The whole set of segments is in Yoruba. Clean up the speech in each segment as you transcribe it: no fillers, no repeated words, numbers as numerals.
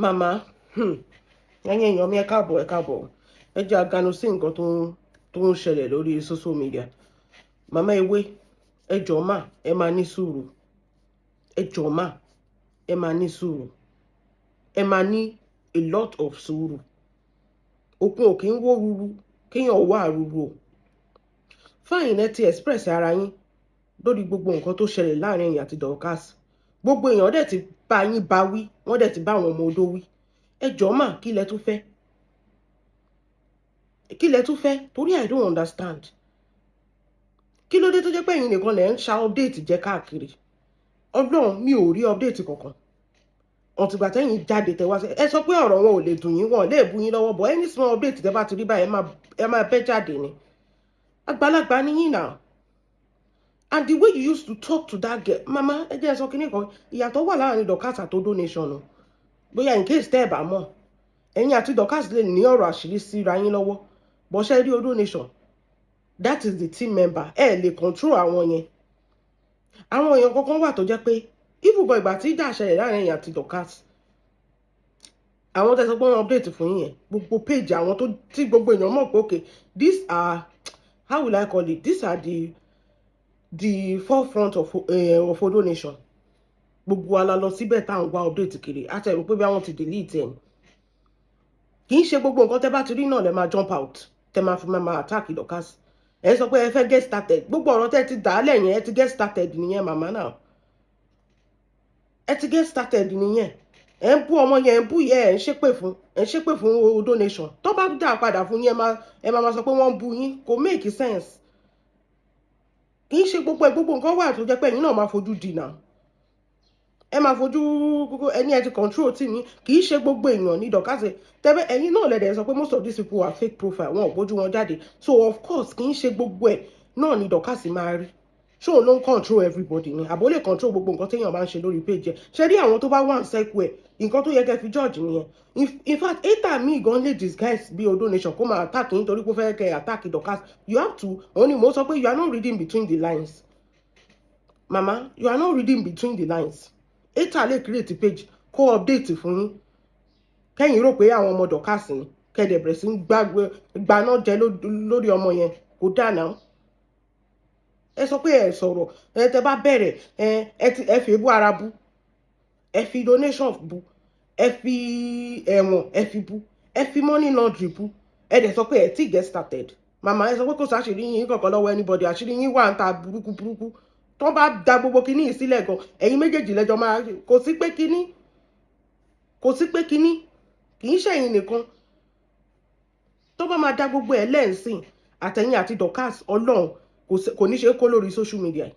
Màmá, ẹ̀yin èèyàn mi, ẹ káàbọ̀, ẹ káàbọ̀. Ẹ jẹ́ aganu sí nǹkan tó ń ṣẹlẹ̀ lórí social media. Màmá Ewé, ẹ jọ̀ọ́ mà, ẹ máa ní sùúrù. Ẹ jọ̀ọ́ mà, ẹ máa ní sùúrù. Ẹ máa ní a lot of sùúrù. Òkun ò kí ń wó ruru kéèyàn wà ruru o. Fine, ẹ ti express ara yín lórí gbogbo nǹkan tó ṣẹlẹ̀ láàrin ẹ̀yin àti Dorcas. Gbogbo èèyàn dẹ̀ ti bá yín bá wí, wọ́n dẹ̀ ti bá àwọn ọmọ odó wí. Ẹ jọ̀ọ́ mà, kí lẹ tún fẹ́? Kí lẹ tún fẹ́? Torí I don't understand. Kí ló dé tó jẹ́ pé ẹ̀yin nìkan lẹ̀ ń ṣa update jẹ́ káàkiri? Ọlọ́run, mi ò rí update kankan ọ̀tìgbà tẹ́yìn jáde tẹ wá sí. Ẹ sọ pé ọ̀rọ̀ wọn ò lè dùn yín, wọn ò lè bu yín lọ́wọ́ bọ̀. Any small update tẹ bá ti rí báyìí, ẹ máa bẹ́ jáde ni. Àgbàlagbà ni yín náà, and the way you used to talk to that girl, mama, ẹ jẹ́ ẹ sọ kínní kan. Ìyàtọ̀ wà láàrin Dorcas àti Odo Nation o. Bóyá in case tẹ́ ẹ bá mọ̀, ẹ̀yin àti Dorcas lè ní ọ̀rọ̀ àṣírí síra yín lọ́wọ́. Bọ́sẹ̀ rí Odo Nation, that is the team member. Ẹ lè control àwọn yẹn. Àwọn èèyàn kankan wà tó jẹ́ pé ibùgbọ́ ìgbà tí ìjà ṣẹlẹ̀ láàrin ẹ̀yin àti Dorcas, àwọn tẹ́ sọ pé wọ́n update fún yín yẹn, gbogbo page àwọn tó tí gbogbo èèyàn mọ̀ pé, okay, these are, how will I call it, these are the forefront of Odo Nation, gbogbo wa la lọ síbẹ̀ tá à ń wá update kiri àti ẹ̀rù pé bí àwọn ti delete ẹ̀. Kì í ṣe gbogbo nǹkan tẹ́ bá ti rí náà lẹ́ máa jump out, tẹ́ máa fi máa attack Dorcas. Ẹ sọ pé ẹ fẹ́ get started. Gbogbo ọ̀rọ̀ tẹ́ ti dà á lẹ́yìn, ẹ ti get started nìyẹn, màmá náà. Ẹ ti get started nìyẹn. Ẹ ń bú ọmọ yẹn, ẹ ń bú yẹ, ẹ ń ṣépè fún, ẹ ń ṣépè fún Odo Nation. Tó bá dà padà fún yín, ẹ máa sọ pé wọ́n ń bú yín. Kò make sense. Kì í ṣe gbogbo ẹ. Gbogbo nǹkan wà tó jẹ́ pé ẹ̀yin náà máa fojú dìnà, ẹ máa fojú ẹni ẹ ti control tí mi. Kì í ṣe gbogbo èèyàn ní Dorcas tẹ́bẹ́. Ẹ̀yin náà lẹ́dẹ̀ sọ pé most of these people are fake profile, wọn ò gbójú wọn jáde. So of course, kì í ṣe gbogbo ẹ̀ náà ní Dorcas máa rí. Ṣé òun ló ń control everybody ni? Àbó lè control gbogbo nǹkan téèyàn bá ń ṣe lórí page ẹ? Ṣe rí àwọn tó bá wà ń sẹ́kù ẹ̀, nǹkan tó yẹ kẹ́ fi judge nìyẹn. In fact, hater mi gan lè disguise bí Odo Nation kó máa attack yín nítorí pé ó fẹ́ kẹ́ attack Dorcas. You have to, òun ni mò ń sọ pé you are not reading between the lines, mama. You are not reading between the lines. Hater lè create page kó update fún yín, kẹ́yìn rò pé àwọn ọmọ Dorcas ni, kẹ́dẹ̀ bẹ̀rẹ̀ sí ń gbaná jẹ lórí ọmọ yẹn. Kò dáa náà. Ẹ sọ pé ẹ sọ̀rọ̀, ẹ tẹ bá bẹ̀rẹ̀, ẹ ti ẹ fi ebú ara bú, ẹ fi donation bú, ẹ fi ẹ̀wọ̀n ẹ fi bú, ẹ fi money laundry bú. Ẹ dẹ̀ sọ pé ẹ ti get started. Màmá, ẹ sọ pé kò sáṣìírí yín kankan lọ́wọ́ anybody. Àṣírí yín wà ń ta burúkú burúkú. Tó bá da gbogbo kinní yìí sílẹ̀ gan, ẹ̀yin méjèèjì lẹ́jọ́ máa kò sí pé kinní, kò sí pé kinní. Kì í ṣẹ̀yin nìkan. Tó bá máa da gbogbo ẹ̀ lẹ́ǹsìn, àtẹ̀yìn àti Dorcas, Ọlọ́run, kò ní ṣe é kó lórí social media.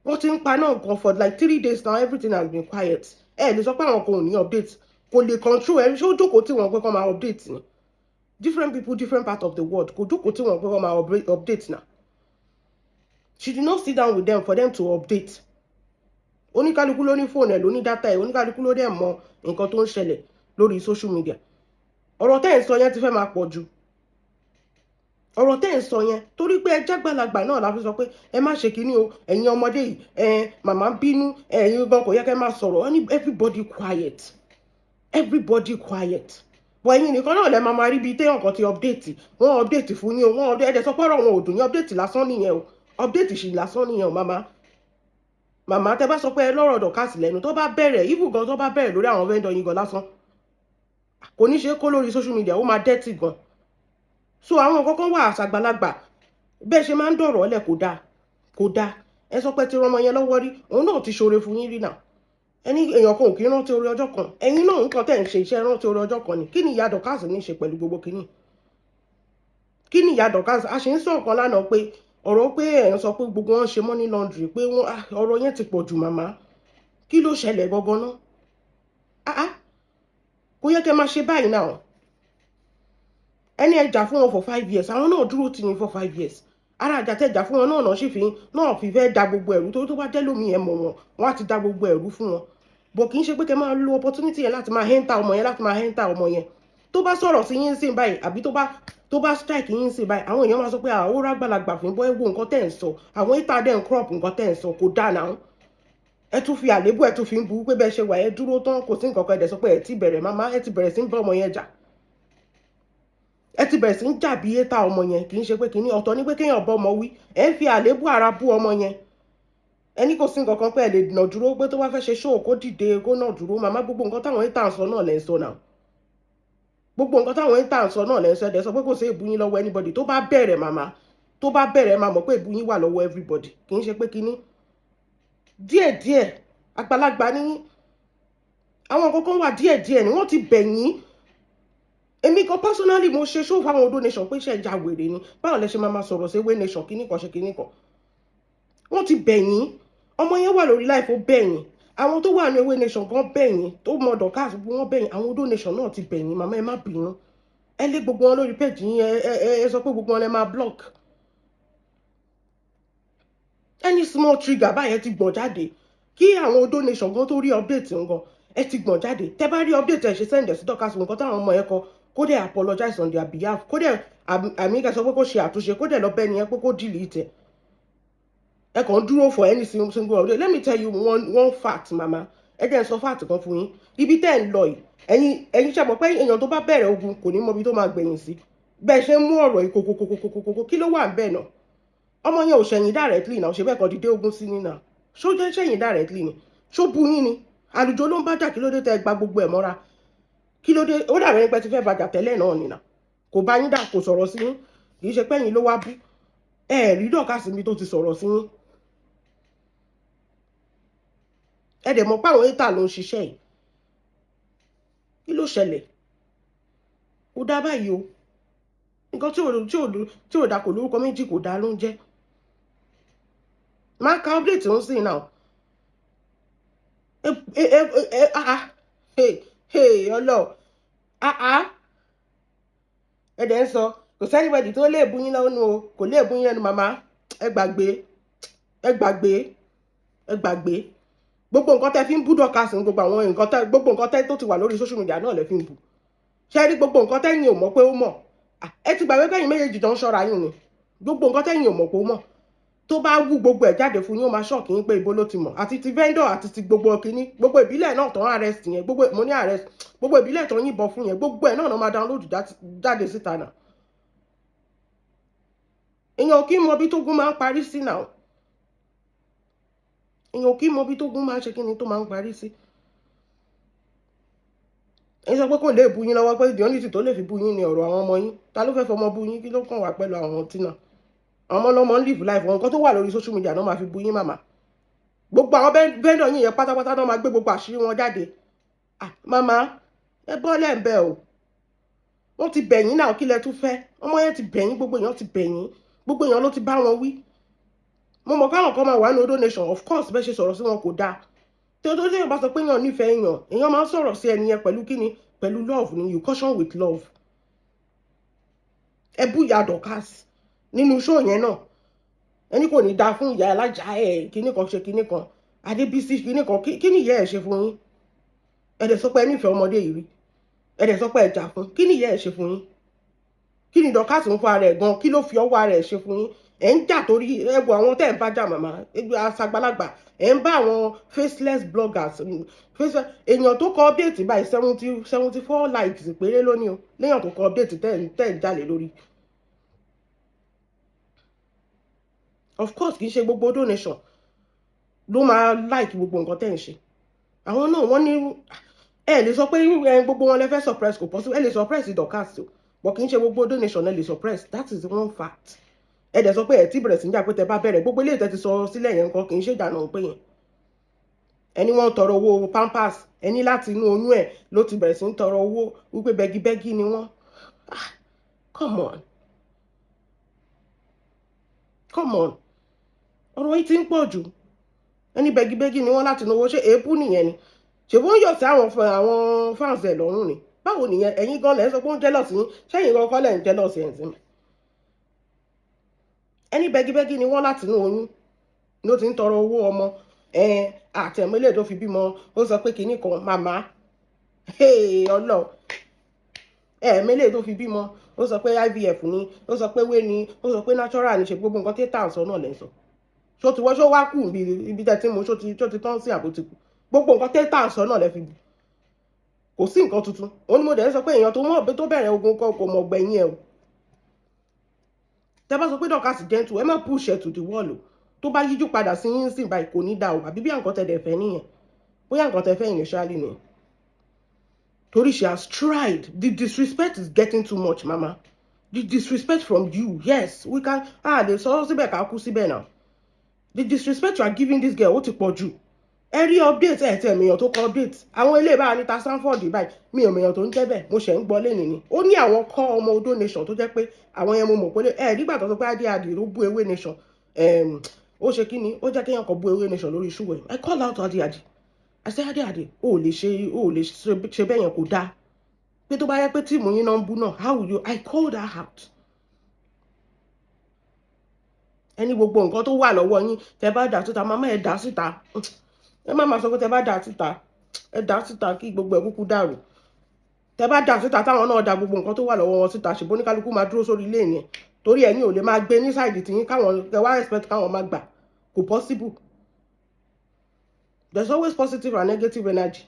Wọ́n ti ń pa náà nǹkan for like 3 days now. Everything has been quiet. Ẹ lè sọ pé àwọn kan ò ní update. Kò lè control ẹ. Ṣé ó jókòó tí wọ́n pé kọ́ máa update ni? Different people, different part of the world, kò jókòó tí wọ́n pé kọ́ máa update na. She did not sit down with them for them to update. Oníkálukú ló ní fóònù ẹ̀, ló ní data ẹ̀. Oníkálukú ló dẹ̀ mọ nǹkan tó ń ṣẹlẹ̀ lórí social media. Ọ̀rọ̀ tẹ́ ẹ̀ ń sọ yẹn ti fẹ́ máa pọ̀ jù, ọ̀rọ̀ tẹ́ ẹ̀ ń sọ yẹn, torí pé ẹ jágbàlagbà náà la fi sọ pé ẹ má ṣe kinní o. Ẹ̀yin ọmọdé yìí, ẹ màmá ń bínú, ẹ̀yin gan kò yẹ kẹ́ máa sọ̀rọ̀. Wọ́n ní everybody quiet, everybody quiet, but ẹ̀yin nìkan náà lẹ máa máa rí bíi téèyàn kan ti update. Wọ́n update fún yín o, wọ́n update. Ẹ̀dẹ̀ sọ pé ọ̀rọ̀ wọn ò dùn yín. Update lásán nìyẹn o, update sì lásán nìyẹn o. Màmá, màmá, tẹ bá sọ pé ẹ lọ́rọ̀ Dorcas lẹ́nu, tó bá bẹ̀rẹ̀, even gan tó bá bẹ̀rẹ̀ lórí àwọn vendor yín gan lásán, kò ní ṣe kó lórí social media, ó máa dirty gan. So àwọn nǹkan kan wà, àṣàgbàlagbà, bẹ́ẹ̀ ṣe máa ń dọ̀rọ̀ ọ̀lẹ̀, kò dáa, kò dáa. Ẹ sọ pé ti rọmọ yẹn lọ́wọ́ rí, òun náà ti ṣoore fún yín rí náà. Ẹni èèyàn kan ò kí rántí oore ọjọ́ kan. Ẹ̀yin náà, nǹkan tẹ̀ ń ṣe iṣẹ́ rántí oore ọjọ́ kan ni. Kí ni ìyá Dorcas ní í ṣe pẹ̀lú gbogbo kínní? Kí ni ìyá Dorcas? A ṣe ń sọ ọ̀kan lánàá pé ọ̀rọ̀ pé ẹ̀ ń sọ pé gbogbo wọn ṣe money laundry, pé wọ́n, ọ̀rọ̀ yẹn ti pọ̀ jù. Màmá, kí ló ṣẹlẹ̀ gangan náà? Ah ah, kò yẹ kẹ́ máa ṣe báyìí náà. Ẹni ẹ jà fún wọn for 5 years, àwọn náà dúró tì yín for 5 years. Ara àjà tẹ́ jà fún wọn náà náà sì fi náà fi fẹ́ da gbogbo ẹ̀rú, torí tó bá jẹ́ lómi ẹ̀ mọ̀ wọn, wọn á ti da gbogbo ẹ̀rú fún wọn. Bọ̀ kì í ṣe pé kẹ́ máa lo opportunity yẹn láti máa enter ọmọ yẹn, láti máa enter ọmọ yẹn. Tó bá sọ̀rọ̀ sí yín sìn báyìí, àbí tó bá strike yín sìn báyìí, àwọn èèyàn máa sọ pé àwọn ó rágbàlagbà fún bọ́. Ẹ wo nǹkan tẹ́ ń sọ, àwọn ìta dẹ̀ ń crop nǹkan tẹ́ ń sọ, kò dáa náà. Ẹ tún fi àlébù, ẹ tún fi ń bu pé bẹ́ẹ̀ ṣe wà, ẹ dúró tán, kò sí nǹkan kan. Ẹ dẹ̀ sọ pé ẹ ti bẹ̀rẹ̀. Màmá, ẹ ti bẹ̀rẹ̀ sí ń bá ọmọ yẹn jà, ẹ ti bẹ̀rẹ̀ sí ń jà bí éta ọmọ yẹn. Kì í ṣe pé kìíní ọ̀tọ̀ ní pé kéèyàn bọ́ ọmọ wí. Ẹ ń fi àlébù ara bú ọmọ yẹn. Ẹni kò sí nǹkan kan pé ẹ lè nà dúró, pé tó bá fẹ́ ṣe ṣóò, kó dìde, kó nà dúró. Màmá, gbogbo nǹkan táwọn yìí tà ń sọ náà lẹ́ ń sọ náà. Gbogbo nǹkan táwọn yìí tà ń sọ náà lẹ́ ń sọ. Ẹ dẹ̀ sọ pé kò sí èbú yín lọ́wọ́ anybody. Tó bá bẹ̀rẹ̀, màmá, tó bá bẹ̀rẹ̀, máa mọ̀ pé èbú yín wà lọ́wọ́ everybody. Kì í ṣe pé kíní díẹ̀díẹ̀. Àgbàlagbà ní àwọn nǹkan kan wà, díẹ̀díẹ̀ ni wọ́n ti bẹ̀ yín. Èmi kan personally, mo ṣe show fáwọn Odo Nation pé ṣe ìjà wèrè ni? Báwo lẹ ṣe máa ma sọ̀rọ̀ sí Ewé Nation? Kíní kan ṣe kíní kan. Wọ́n ti bẹ̀ yín. Ọmọ yẹn wà lórí live, ó bẹ̀ yín. Àwọn tó wà ní Ewé Nation gan bẹ̀ yín, tó mọ Dorcas, wọ́n bẹ̀ yín. Àwọn Odo Nation náà ti bẹ̀ yín. Màmá, ẹ má bínú. Ẹ lé gbogbo wọn lórí page yín. Ẹ sọ pé gbogbo wọn lẹ máa block. Any small trigger báyẹn ti gbọ̀n jáde. Kí àwọn Odo Nation gan tó rí update ngan, ẹ ti gbọ̀n jáde. Tẹ bá rí update, ẹ ṣe send ẹ sí Dorcas, nǹkan táwọn ọmọ yẹn kọ, kó dẹ̀ apologize on their behalf, kó dẹ̀ àmì kẹ́ sọ pé kó ṣe àtúnṣe, kó dẹ̀ lọ bẹ́ẹ̀ ni ẹ pé kó delete ẹ. Ẹ kàn ń dúró for any single update. Let me tell you one fact, mama. Ẹ jẹ́ n sọ fact kan fún yín. Ibi tẹ́ ẹ̀ ń lọ yìí, ẹ̀yin ṣe mọ̀ pé èèyàn tó bá bẹ̀rẹ̀ ogun kò ní mọ ibi tó máa gbẹ̀yìn sí. Bẹ́ẹ̀ ṣe ń mú ọ̀rọ̀ yìí kókókókókókó, kí ló wà ń bẹ̀ náà? Ọmọ yẹn ò ṣẹ̀yìn directly náà. Ṣe bẹ́ẹ̀ kan dìde ogun sí ní náà? Ṣó jẹ́ ṣẹ̀yìn directly ni? Ṣó bu yín ni? Àlùjọ ló ń bá jà. Kí ló dé tẹ́ gba gbogbo ẹ̀ mọ́ra? Kí ló dé? Ó dàbí ẹni pé ti fẹ́ bàjà tẹ́lẹ̀ náà nìyà. Kò bá yín dà, kò sọ̀rọ̀ sí yín. Kì í ṣe pẹ́yìn ló wá bú. Ẹ rí Dorcas mi tó ti sọ̀rọ̀ sí yín. Ẹ dẹ̀ mọ̀ pé àwọn étà ló ń ṣiṣẹ́ yìí. Kí ló ṣẹlẹ̀? Kò dá báyìí o. Nǹkan tí ò dá kò lórúkọ méjì, kò dá ló ń jẹ́. Máa ka update ń sìn náà. Ẹ ẹ ẹ ah, hey hey, ọlọ, ah ah. Ẹ dẹ̀ ń sọ kò sí anybody tó lè bú yín lẹ́nu o. Kò lè bú yín lẹ́nu. Màmá, ẹ gbàgbé, ẹ gbàgbé, ẹ gbàgbé. Gbogbo nǹkan tẹ́ fi ń bú Dorcas, gbogbo àwọn nǹkan tẹ́, gbogbo nǹkan tẹ́ tó ti wà lórí social media náà lẹ fi ń bú. Ṣé rí gbogbo nǹkan tẹ́yìn ò mọ̀ pé ó mọ̀? Ẹ ti gbàgbé pẹ́yìn méjèèjì tó ń ṣọ́ra yín ni. Gbogbo nǹkan tẹ́yìn ò mọ̀ pé ó mọ̀, tó bá wú gbogbo ẹ̀ jáde fún yín, ó máa shock yín pé ibo ló ti mọ̀. Àti ti vendor, àti ti gbogbo kínní, gbogbo ìbílẹ̀ náà tó ń arrest yẹn, gbogbo mo ní arrest, gbogbo ìbílẹ̀ tó ń yìnbọn fún yẹn, gbogbo ẹ̀ náà náà máa download jáde síta náà. Èèyàn kì í mọ bí tógun máa ń parí sí náà. Èèyàn kì í mọ bí tógun máa ń ṣe kíni tó máa ń parí sí. Ẹ sọ pé kò lè bu yín lọ́wọ́, pé the only thing tó lè fi bu yín ni ọ̀rọ̀ àwọn ọmọ yín. Ta ló fẹ́ fọmọ bu yín? Kí ló kàn wá pẹ̀lú àwọn tí náà? Àwọn ọmọ ọlọ́mọ ń live life wọn. Nǹkan tó wà lórí social media náà máa fi bu yín, màmá. Gbogbo àwọn vendor yín yẹn pátápátá náà máa gbé gbogbo àṣírí wọn jáde. Ah, màmá, ẹ bọ́ lẹ́ǹbẹ̀ o. Wọ́n ti bẹ̀ yín náà, kí lẹ tún fẹ́? Ọmọ yẹn ti bẹ̀ yín, gbogbo èèyàn ti bẹ̀ yín, gbogbo èèyàn ló ti bá wọn wí. Mo mọ̀ káwọn kan máa wà ní Odo Nation. Of course, bẹ́ẹ̀ ṣe sọ̀rọ̀ sí wọn kò dáa. Tí o tó téèyàn bá sọ pé èèyàn nífẹ̀ẹ́ èèyàn, èèyàn máa ń sọ̀rọ̀ sí ẹni yẹn pẹ̀lú kíni? Pẹ̀lú love ni. You caution with love. Ẹ bú ìyá Dorcas nínú show yẹn náà. Ẹni kò ní dáa fún ìyá alájà ẹ, kíní kan ṣe kíní kan, Adébísí kíní kan. Kí ni ìyá ẹ ṣe fún yín? Ẹ dẹ̀ sọ pé ẹ nífẹ̀ẹ́ ọmọdé yìí rí. Ẹ dẹ̀ sọ pé ẹ jà fún. Kí ni ìyá ẹ ṣe fún yín? Kí ni Dorcas ń fún ara ẹ̀ gan? Kí ló fi ọwọ́ ara ẹ̀ ṣe fún yín? Ẹ̀ ń jà torí ẹ wo àwọn tẹ́ ẹ̀ ń bá jà. Màmá aṣàgbàlagbà, ẹ̀ ń bá àwọn faceless bloggers, faceless èèyàn tó kọ update báyìí, 74 likes péré lónìí o, léèyàn tó kọ update tẹ́ ń jalè lórí. Of course, kì í ṣe gbogbo donation ló máa like gbogbo nǹkan tẹ́ ń ṣe. Àwọn náà wọ́n ní ẹ lè sọ pé gbogbo wọn lè fẹ́ suppress. Kò possible. Ẹ lè suppress Dorcas o, but kì í ṣe gbogbo donation ẹ lè suppress. That is one fact. Ẹ dẹ̀ sọ pé ẹ ti bẹ̀rẹ̀ sí ní jà, pé tẹ bá bẹ̀rẹ̀, gbogbo ilé ìtẹ́ ti sọ sílẹ̀ yẹn nǹkan kì í ṣe ìjà náà. Pé yẹn ẹni wọ́n tọrọ owó pampers, ẹni láti inú oyún ẹ̀ ló ti bẹ̀rẹ̀ sí ń tọrọ owó, wípé beggy-beggy ni wọ́n. Ah, come on, come on, ọ̀rọ̀ yìí ti ń pọ̀ jù. Ẹni beggy-beggy ni wọ́n láti inú owó. Ṣé èébú nìyẹn ni? Ṣèbó ń yọ̀ sí àwọn fans ẹ̀ lọ́rùn ni? Báwo nìyẹn? Ẹ̀yin gan lẹ́ ń sọ pé ó ń jealous yín. Ṣẹ́yìn gan kọ́ lẹ́ ń jealous ẹ̀ ń sìn? Ẹni beggy-beggy ni wọ́n láti inú oyún ló ti ń tọrọ owó ọmọ àtẹ̀mọ́lẹ̀ tó fi bímọ. Ó sọ pé kinní kan. Màmá ọlọ ẹ̀ẹ́mẹ́lẹ̀ tó fi bímọ, ó sọ pé IVF ni, ó sọ pé wé ni, ó sọ pé natural ni. Ṣe gbogbo nǹkan tí tà ń sọ náà lẹ́ ń sọ? Ṣó ti wọ́n, ṣó wá kù ibi tẹ́ ti mú, ṣó ti tán sí àbó ti kù? Gbogbo nǹkan tẹ́ tà ń sọ náà lẹ́ fi bù. Kò sí nǹkan tuntun. Òun ni mo dẹ̀ ń sọ pé èèyàn tó mọ̀ tó bẹ̀rẹ̀ ogun kan kò mọ̀ gbẹ̀yìn ẹ̀ o. Tẹ́ bá sọ pé Dorcas gentle, ẹ má push ẹ to the wall o. Tó bá yíjú padà sí yín sìn báyìí, kò ní dá o. Àbí bí nǹkan tẹ́ dẹ̀ fẹ́ nìyẹn, bóyá nǹkan tẹ́ fẹ́ initially nìyẹn, torí she has tried. The disrespect is getting too much, mama. The disrespect from you, yes, we can, ah, lè sọ síbẹ̀ ká kú síbẹ̀ náà. The disrespect you are giving this girl, ó ti pọ̀ jù. Ẹ rí update, ẹ tẹ̀ mìíràn tó kọ update àwọn ilé ìbára níta Sanford báyìí. Mi ò mìíràn tó ń jẹ́ bẹ́ẹ̀, mo ṣẹ̀ ń gbọ́ lẹ́nìí ni. Ó ní àwọn kọ́ ọmọ Odo Nation tó jẹ́ pé àwọn yẹn, mo mọ̀ pé ẹ nígbà tó sọ pé adé adì ló bú Ewé Nation, ó ṣe kí ni, ó jẹ́ kéèyàn kan bú Ewé Nation lórí issue ẹ̀. I call out Adi Adi. I say, "Adi Adi, ó lè ṣe, ó lè ṣe bẹ́ẹ̀ yẹn, kò dáa." Pé tó bá yẹ pé team yín náà ń bú náà, how will you? I called her out. Ẹni gbogbo nǹkan tó wà lọ́wọ́ yín, tẹ bá dà síta, màmá, ẹ dà síta. Ẹ má máa sọ pé tẹ bá dà síta, ẹ dà síta kí gbogbo ẹ kúkú dàrú. Tẹ bá dà síta, táwọn náà da gbogbo nǹkan tó wà lọ́wọ́ wọn síta, ṣùgbọ́n oníkálukú máa dúró sórí ilé yẹn, torí ẹ̀yin ò lè máa gbé ní side tiyín, káwọn ẹ wá expect káwọn máa gbà. Kò possible. There's always positive and negative energy.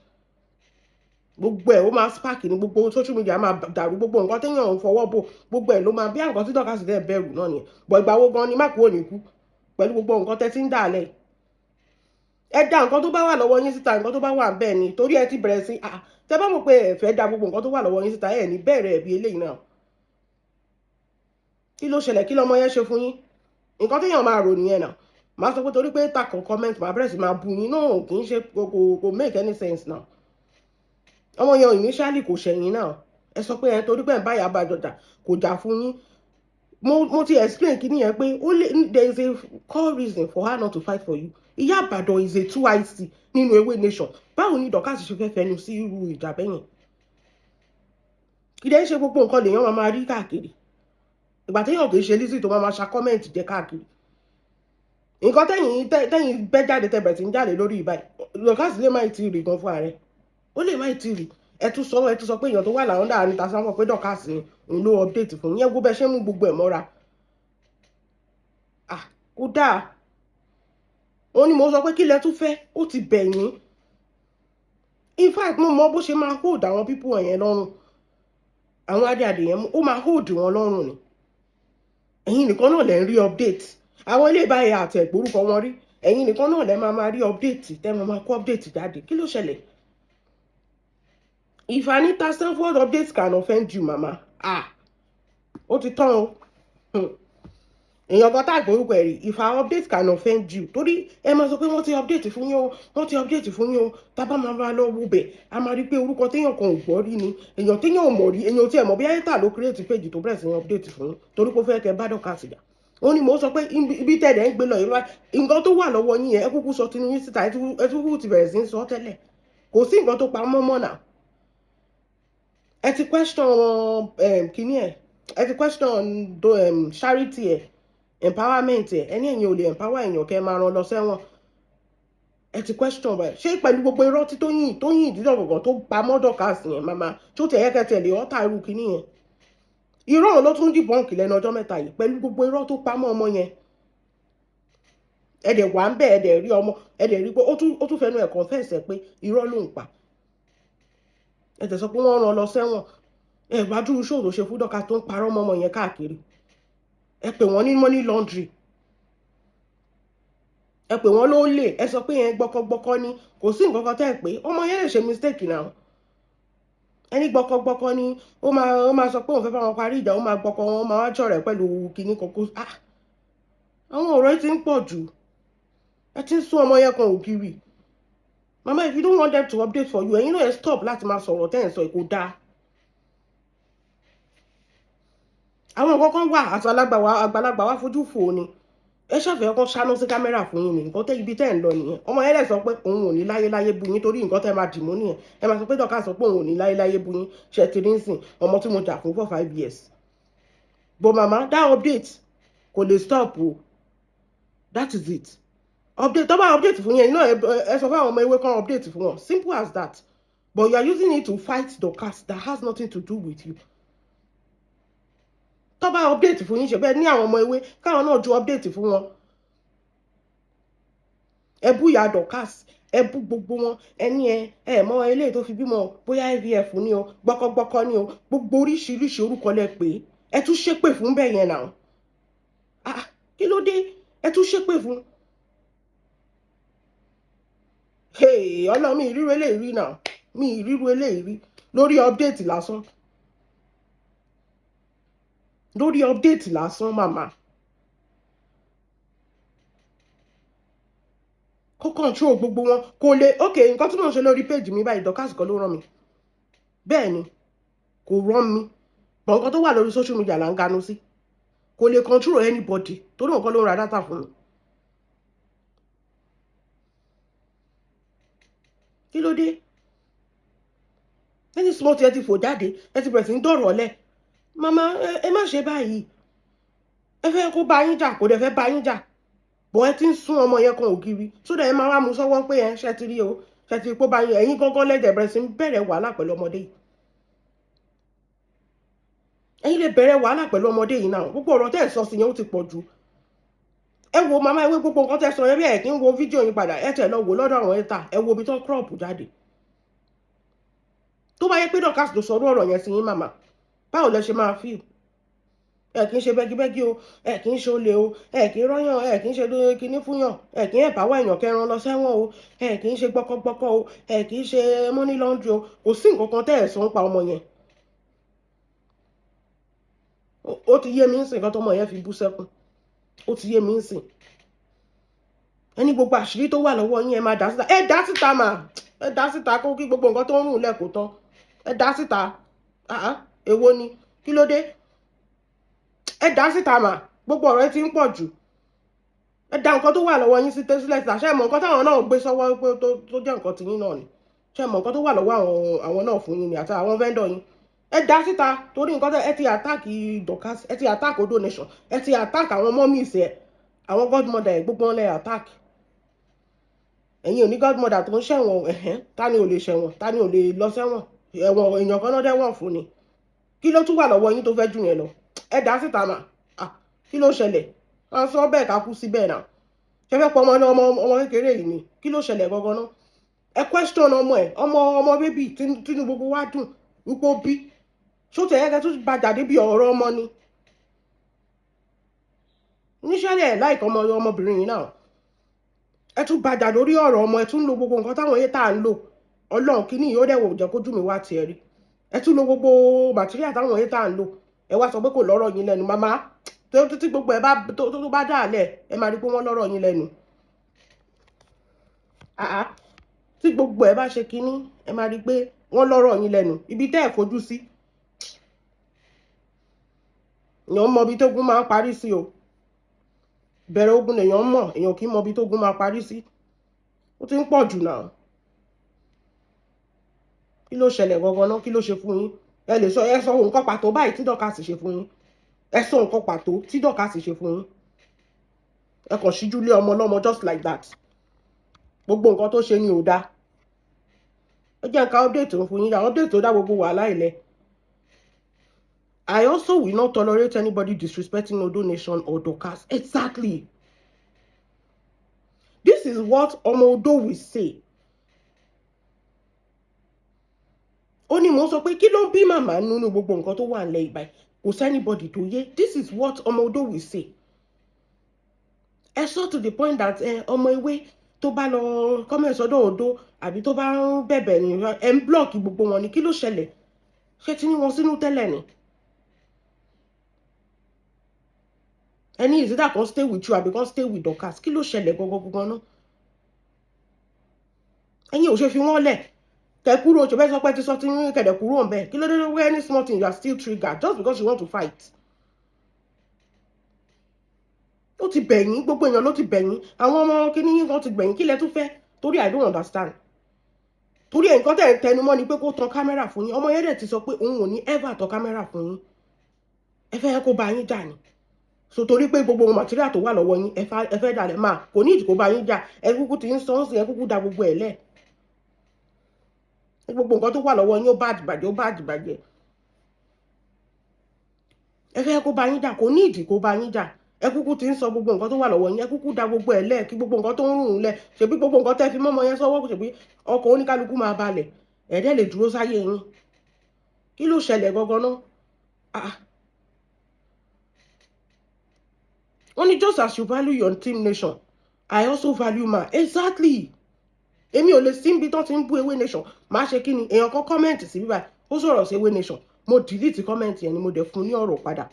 Gbogbo ẹ̀ ó máa spark ní gbogbo social media, máa dàrú. Gbogbo nǹkan téèyàn ń fọwọ́ bò, gbogbo ẹ̀ ló máa bí nǹkan tí Dorcas dẹ̀ bẹ̀rù náà nìyẹn. Bọ̀ ìgbà wo gan ni má kú òní kú pẹ̀lú gbogbo nǹkan tẹ́ ti ń dà lẹ̀? Ẹ dá nǹkan tó bá wà lọ́wọ́ yín síta, nǹkan tó bá wà bẹ́ẹ̀ ni, torí ẹ ti bẹ̀rẹ̀ sí. Tẹ́ bá mọ̀ pé ẹ fẹ́ dá gbogbo nǹkan tó wà lọ́wọ́ yín síta, ẹ ní bẹ̀rẹ̀ ẹ̀bí eléyìí náà. Kí ló ṣẹlẹ̀? Kí lọmọ yẹn ṣe fún yín? Nǹkan téèyàn máa rò nìyẹn náà. Màá sọ pé torí pé takò comment, màá bẹ̀rẹ̀ sí máa bu yín náà, kì í ṣe, kò make any sense now. Ọmọ yẹn initially kò ṣẹ̀yìn náà. Ẹ sọ pé ẹ torí pé ẹ bá Ìyá Ìbàdàn jà, kò jà fún yín. Mo ti explain kí nìyẹn pé ó lè, there is a core reason for her not to fight for you. Ìyá Ìbàdàn is a 2IC nínú Ewé Nation. Báwo ni Dorcas ṣe fẹ́ fẹnu sí irú ìjà bẹ́yẹn? Kì í dẹ́ ṣe gbogbo nǹkan lèèyàn máa máa rí káàkiri. Ìgbà téèyàn kì í ṣe Lizzy tó máa máa ṣa comment jẹ káàkiri. Nǹkan tẹ́yìn bẹ́ jáde, tẹ́ bẹ̀rẹ̀ sí ń jáde lórí ìbáyìí, Dorcas lè má ti rí gan fún ààrẹ, ó lè má ti rí. Ẹ tún sọ pé èèyàn tó wà láwọn dáa níta sáwọn pé Dorcas ni òun ló update fún yẹn. Gbogbo ẹ ṣe mú gbogbo ẹ̀ mọ́ra. Ah, kó dáa. Ó ní mo sọ pé kí lẹ tún fẹ́? Ó ti bẹ̀ yín. In fact, mo mọ bó ṣe máa hold àwọn people yẹn lọ́rùn, àwọn adé yẹn, ó máa hold wọn lọ́rùn ni. Ẹ̀yin nìkan náà lẹ́ ń rí update. Àwọn ilé ìbáyà àti ẹ̀gbórúkọ wọn rí. Ẹ̀yin nìkan náà lẹ́ máa máa rí update, tẹ́ máa máa kó update jáde. Kí ló ṣẹlẹ̀? If Anita Sanford update can offend you, mama, ah, ó ti tán o. Èèyàn kan tá àgbórúkọ ẹ̀ rí, if our update can offend you, torí ẹ máa sọ pé wọ́n ti update fún yín o, wọ́n ti update fún yín o. Tá bá máa bá lọ wo bẹ̀, a máa rí pé orúkọ téèyàn kan ò gbọ́ rí ni, èèyàn téèyàn ò mọ̀ rí, èèyàn tí ẹ̀ mọ̀ bí ayétà ló create page tó bẹ̀rẹ̀ sí ní update fún yín, torí pé ó fẹ́ kẹ́ bá Dorcas jà. Ó ní mò ń sọ pé ibi tẹ̀lé ń gbé lọ yìí, nǹkan tó wà lọ́wọ́ yín yẹn, ẹ kúkú sọ tinú yín síta. Ẹ kúkú ti bẹ̀rẹ̀ sí ń sọ tẹ́lẹ̀. Kò sí nǹkan tó pa mọ́ mọ́ náà. Ẹ ti question kíní ẹ, ẹ ti question charity ẹ, empowerment ẹ. Ẹni ẹ̀yin ò lè empower èèyàn kẹ́ ẹ máa rán lọ sẹ́wọ̀n. Ẹ ti question báyìí. Ṣé pẹ̀lú gbogbo irọ́ tí Tóyìn ìdílé ọ̀gọ̀gàn tó pa mọ́ Dorcas yẹn, màmá tó tẹ̀ yẹ kẹ́ tẹ̀lé ọ́tà irú kíní yẹn, irọ́ òun ló tún debunk lẹ́nu ọjọ́ mẹ́ta yìí. Pẹ̀lú gbogbo irọ́ tó pa mọ́ ọmọ yẹn, ẹ dẹ̀ wà ń bẹ̀, ẹ dẹ̀ rí ọmọ, ẹ dẹ̀ rí pé ó tún fẹnu ẹ̀ confess ẹ̀ pé irọ́ ló ń pa. Ẹ tẹ̀ sọ pé wọ́n rán lọ sẹ́wọ̀n. Ẹ gbádùn ṣòro ṣe fún Dorcas tó ń parọ́ mọ́ ọmọ yẹn káàkiri. Ẹ pè wọ́n ní money laundry, ẹ pè wọ́n ló lè, ẹ sọ pé yẹn gbọ́kọ́gbọ́kọ́ ni. Kò sí nǹkan kan tẹ́ ẹ pé ọmọ yẹn lè ṣe mistake náà. Ẹni gbọ́kọ́gbọ́kọ́ ni, ó máa sọ pé òun fẹ́ bá wọn parí ìjà, ó máa gbọ́kọ́ wọn, ó máa wá jọ̀rẹ̀ pẹ̀lú kinní kọ̀ọ̀kan. Ah, àwọn ọ̀rọ̀ yìí ti ń pọ̀ jù. Ẹ ti ń sún ọmọ yẹn kan ògiri. Mama, if you don't want them to update for you, ẹ̀yin náà ẹ stop láti máa sọ̀rọ̀ tẹ́ ẹ̀ ń sọ. Kò dáa. Àwọn nǹkan kan wà àti àgbàlagbà wa fojú fò ni. Ẹ ṣàfihàn kan ṣáná sí camera fún yín ní nǹkan tẹ́ ibi tẹ́ ẹ̀ ń lọ nìyẹn. Ọmọ yẹn lè sọ pé òun ò ní láyéláyé bu yín, torí nǹkan tẹ́ máa dì mú nìyẹn. Ẹ máa sọ pé Dorcas sọ pé òun ò ní láyéláyé bu yín. Ṣe ti rí nsìn ọmọ tí mo jà fún for 5 years? But mama, that update kò lè stop o. That is it. Update tó bá update fún yẹn náà, ẹ sọ fún àwọn ọmọ ewé kan update fún wọn, simple as that. But you are using it to fight Dorcas that has nothing to do with you. Tó bá update fún yín, ṣe bẹ́ẹ̀ ní àwọn ọmọ ewé káwọn náà ju update fún wọn. Ẹ bú ìyá Dorcas, ẹ bú gbogbo wọn. Ẹni ẹ mọ eléyìí tó fi bímọ, bóyá IVF ni o, gbọkọgbọkọ ni o, gbogbo oríṣiríṣi orúkọ lẹ pé. Ẹ tún ṣépè fún bẹ́ẹ̀ yẹn náà. Ah, kí ló dé? Ẹ tún ṣépè fún. Ọlọ́run, mi ìrírí eléyìí rí náà, mi ìrírí eléyìí rí lórí update lásán, lórí update lásán. Màmá kó control gbogbo wọn kò lè. Ok, nǹkan tí mò ń ṣe lórí page mi báyìí, Dorcas kan ló rán mi. Bẹ́ẹ̀ ni, kò rán mi bọ̀. Nǹkan tó wà lórí social media là ń ganu sí. Kò lè control anybody torí nǹkan ló ń ra data fún mi. Kí ló dé? Ẹni small tí ẹ ti fò jáde, ẹ ti bẹ̀rẹ̀ sí ń dọ̀rọ̀ lẹ̀. Màmá, ẹ má ṣe báyìí. Ẹ fẹ́ kó bá yín jà, kò dẹ̀ fẹ́ bá yín jà bọ̀. Ẹ ti ń sún ọmọ yẹn kan ògiri sódà, ẹ máa wá mú sọ́wọ́ pé ẹ ṣe ti rí o, ṣe ti rí pé ó bá yín. Ẹ̀yin gángan lẹ́dẹ̀ bẹ̀rẹ̀ sí ń bẹ̀rẹ̀ wàhálà pẹ̀lú ọmọdé yìí. Ẹ̀yin lè bẹ̀rẹ̀ wàhálà pẹ̀lú ọmọdé yìí náà. Gbogbo ọ̀rọ̀ tẹ́ ẹ̀ sọ sí yẹn, ó ti pọ̀ jù. Ẹ wo màmá ewé, gbogbo nǹkan tẹ́ sọ yẹn, bí ẹ̀ kí ń wo fídíò yín padà, ẹ tẹ̀ lọ wò lọ́dọ̀ àwọn ẹ̀ta, ẹ wo ibi tó crop jáde. Tó bá yẹ pé Dorcas ló sọ ọ̀rọ̀ yẹn sí yín, màmá, báwo lẹ ṣe máa feel? Ẹ kì í ṣe bẹ́gibẹ́gi o, ẹ kì í ṣe olè o, ẹ kì í rọ́yàn, ẹ kì í ṣe kinní fúnyàn, ẹ kì í ẹ̀báwá èèyàn kẹran lọ sẹ́wọ̀n o, ẹ kì í ṣe gbọ́kọ́gbọ́kọ́ o, ẹ kì í ṣe money laundry o. Kò sí nǹkan kan tẹ́ ẹ̀ sọ ń pa ọmọ yẹn. Ó ti yé mi ń sìn nǹkan tọmọ yẹn fi bú sẹ́kún. Ó ti yé mi ń sìn. Ẹni gbogbo àṣírí tó wà lọ́wọ́ yín, ẹ máa dá síta. Ẹ dá síta mà, ẹ dá síta kó kí gbogbo nǹkan tó ń rùn lẹ́kọ̀ọ́ tán. Ẹ dá síta. Èwo ni? Kí ló dé? Ẹ dá síta mà, gbogbo ọ̀rọ̀ ẹ ti ń pọ̀ jù. Ẹ dá nǹkan tó wà lọ́wọ́ yín sí sílẹ̀ síta. Ṣé ẹ mọ̀ nǹkan táwọn náà gbé sọ́wọ́ pé tó jẹ́ nǹkan tiyín náà ni? Ṣé ẹ mọ̀ nǹkan tó wà lọ́wọ́ àwọn náà fún yín ni àti àwọn vendor yín? Ẹ dá síta torí nǹkan tẹ ẹ ti attack Dorcas, ẹ ti attack Odo Nation, ẹ ti attack àwọn mummies ẹ, àwọn godmother ẹ, gbogbo wọn lẹ attack. Ẹ̀yin ò ní godmother tó ń ṣẹ̀wọ̀n. Ẹ̀hẹ́n, ta ni ò lè ṣẹ̀wọ̀n? Ta ni ò lè lọ sẹ́wọ̀n? Ẹ̀wọ̀n èèyàn kan náà dẹ́wọ̀n fún ni. Kí ló tún wà lọ́wọ́ yín tó fẹ́ jù yẹn lọ? Ẹ dá síta mà. Kí ló ṣẹlẹ̀? À ń sọ bẹ́ẹ̀ ká kú síbẹ̀ náà. Ṣe fẹ́ pọ̀ ọmọ ọmọ ọmọ kékeré yìí ni? Kí ló ṣẹlẹ̀ gangan náà? Ẹ question ọmọ ẹ, ọmọ ọmọ baby tínú gbogbo wa dùn wípé ó bí. Ṣó tẹ̀ ẹ́ tún bá jáde bí ọ̀rọ̀ ọmọ ni níṣẹ́lẹ̀ láìka ọmọ ọmọbìnrin yìí náà? Ẹ tún bàjà lórí ọ̀rọ̀ ọmọ. Ẹ tún lo gbogbo nǹkan táwọn yẹn tá à ń lò. Ọlọ́run, kínní yìí ó dẹ̀ wò jẹ́ kójú mi wá tiẹ̀ rí. Ẹ tún lo gbogbo material táwọn yẹn tá à ń lò. Ẹ wá sọ pé kò lọ́rọ̀ yín lẹ́nu. Màmá, tó tí gbogbo ẹ bá tó bá dà lẹ̀, ẹ máa rí pé wọ́n lọ́rọ̀ yín lẹ́nu. Àá, tí gbogbo ẹ bá ṣe kínní, ẹ máa rí pé wọ́n lọ́rọ̀ yín lẹ́nu. Ibi tẹ́ ẹ̀ fojú sí, èèyàn mọ ibi tógun máa ń parí sí o. Bẹ̀rẹ̀ ogun lèèyàn mọ̀, èèyàn kì í mọ ibi tógun máa parí sí. Ó ti ń pọ̀ jù náà. Kí ló ṣẹlẹ̀ gangan náà? Kí ló ṣe fún yín? Ẹ lè sọ, ẹ sọ nǹkan pàtó báyìí tí Dorcas ṣe fún yín. Ẹ sọ nǹkan pàtó tí Dorcas ṣe fún yín. Ẹ kàn ṣíjú lé ọmọ ọlọ́mọ just like that. Gbogbo nǹkan tó ṣe ni ò dáa. Ẹ jẹ́ nǹkan update fún yín, update tó dá gbogbo wàhálà ilẹ̀. I also will not tolerate anybody disrespecting Odo Nation or Dorcas. Exactly. This is what Ọmọ Odo will say. Ó ní mo sọ pé kí ló ń bí màmá nínú gbogbo nǹkan tó wà nílẹ̀ ìbáyìí? Kò sí anybody tó yé. This is what Ọmọ Odo will say. Ẹ sọ to the point that ọmọ ewé tó bá lọ comment sọ́dọ̀ Odo àbí tó bá ń bẹ̀bẹ̀ ní, ẹ̀ ń block gbogbo wọn ni. Kí ló ṣẹlẹ̀? Ṣé ti ní wọn sínú tẹ́lẹ̀ ni? Ẹni is either kan stay with you àbí kan stay with Dorcas. Kí ló ṣẹlẹ̀ gangan gangan náà? Ẹ̀yin ò ṣe fi wọ́n lẹ̀ kẹ kúrò. Ṣe bẹ́ẹ̀ sọ pé ti sọ ti ń kẹ̀dẹ̀ kúrò ń bẹ̀? Kí ló dé wẹ́? Any small thing, you are still triggered just because you want to fight. Ó ti bẹ̀yìn, gbogbo èèyàn ló ti bẹ̀yìn, àwọn ọmọ kíní yín kan ti gbẹ̀yìn. Kí lẹ tún fẹ́? Torí I don't understand. Torí ẹ̀, nǹkan tẹ̀ ń tẹnu mọ́ ni pé kó tan kámẹ́rà fún yín. Ọmọ yẹn dẹ̀ ti sọ pé òun ò ní ever tan kámẹ́rà fún yín. Ẹ fẹ́ kó bá yín jà ni. So torí pé gbogbo material tó wà lọ́wọ́ yín, ẹ fẹ́ dalẹ̀ máa kò ní ìdí kó bá yín jà. Ẹ kúkú ti ń sọ ń sìn, ẹ kúkú da gbogbo ẹ̀ lẹ̀. Gbogbo nǹkan tó wà lọ́wọ́ yín, ó bá àdìbàjẹ́, ó bá àdìbàjẹ́. Ẹ fẹ́ kó bá yín jà, kò ní ìdí kó bá yín jà. Ẹ kúkú ti ń sọ gbogbo nǹkan tó wà lọ́wọ́ yín. Ẹ kúkú da gbogbo ẹ̀ lẹ̀, kí gbogbo nǹkan tó ń rùn lẹ̀. Ṣebí gbogbo nǹkan tẹ́ fi mọ́mọ yẹn sọ́wọ́, ṣebí ọkọ̀ oníkálukú máa balẹ̀. Ẹ dẹ̀ lè dúró sáyé yín. Kí ló ṣẹlẹ̀ gangan náà? Ah. Wọ́n ní just as you value your team nation, I also value mine. Exactly. Èmi ò lè sí ibi tó ti ń bú Ewé Nation. Máa ṣe kí ni? Èèyàn kan comment sí bíbá, ó sọ̀rọ̀ sí Ewé Nation. Mo delete comment yẹn ni, mo dẹ̀ fún ní ọ̀rọ̀ padà.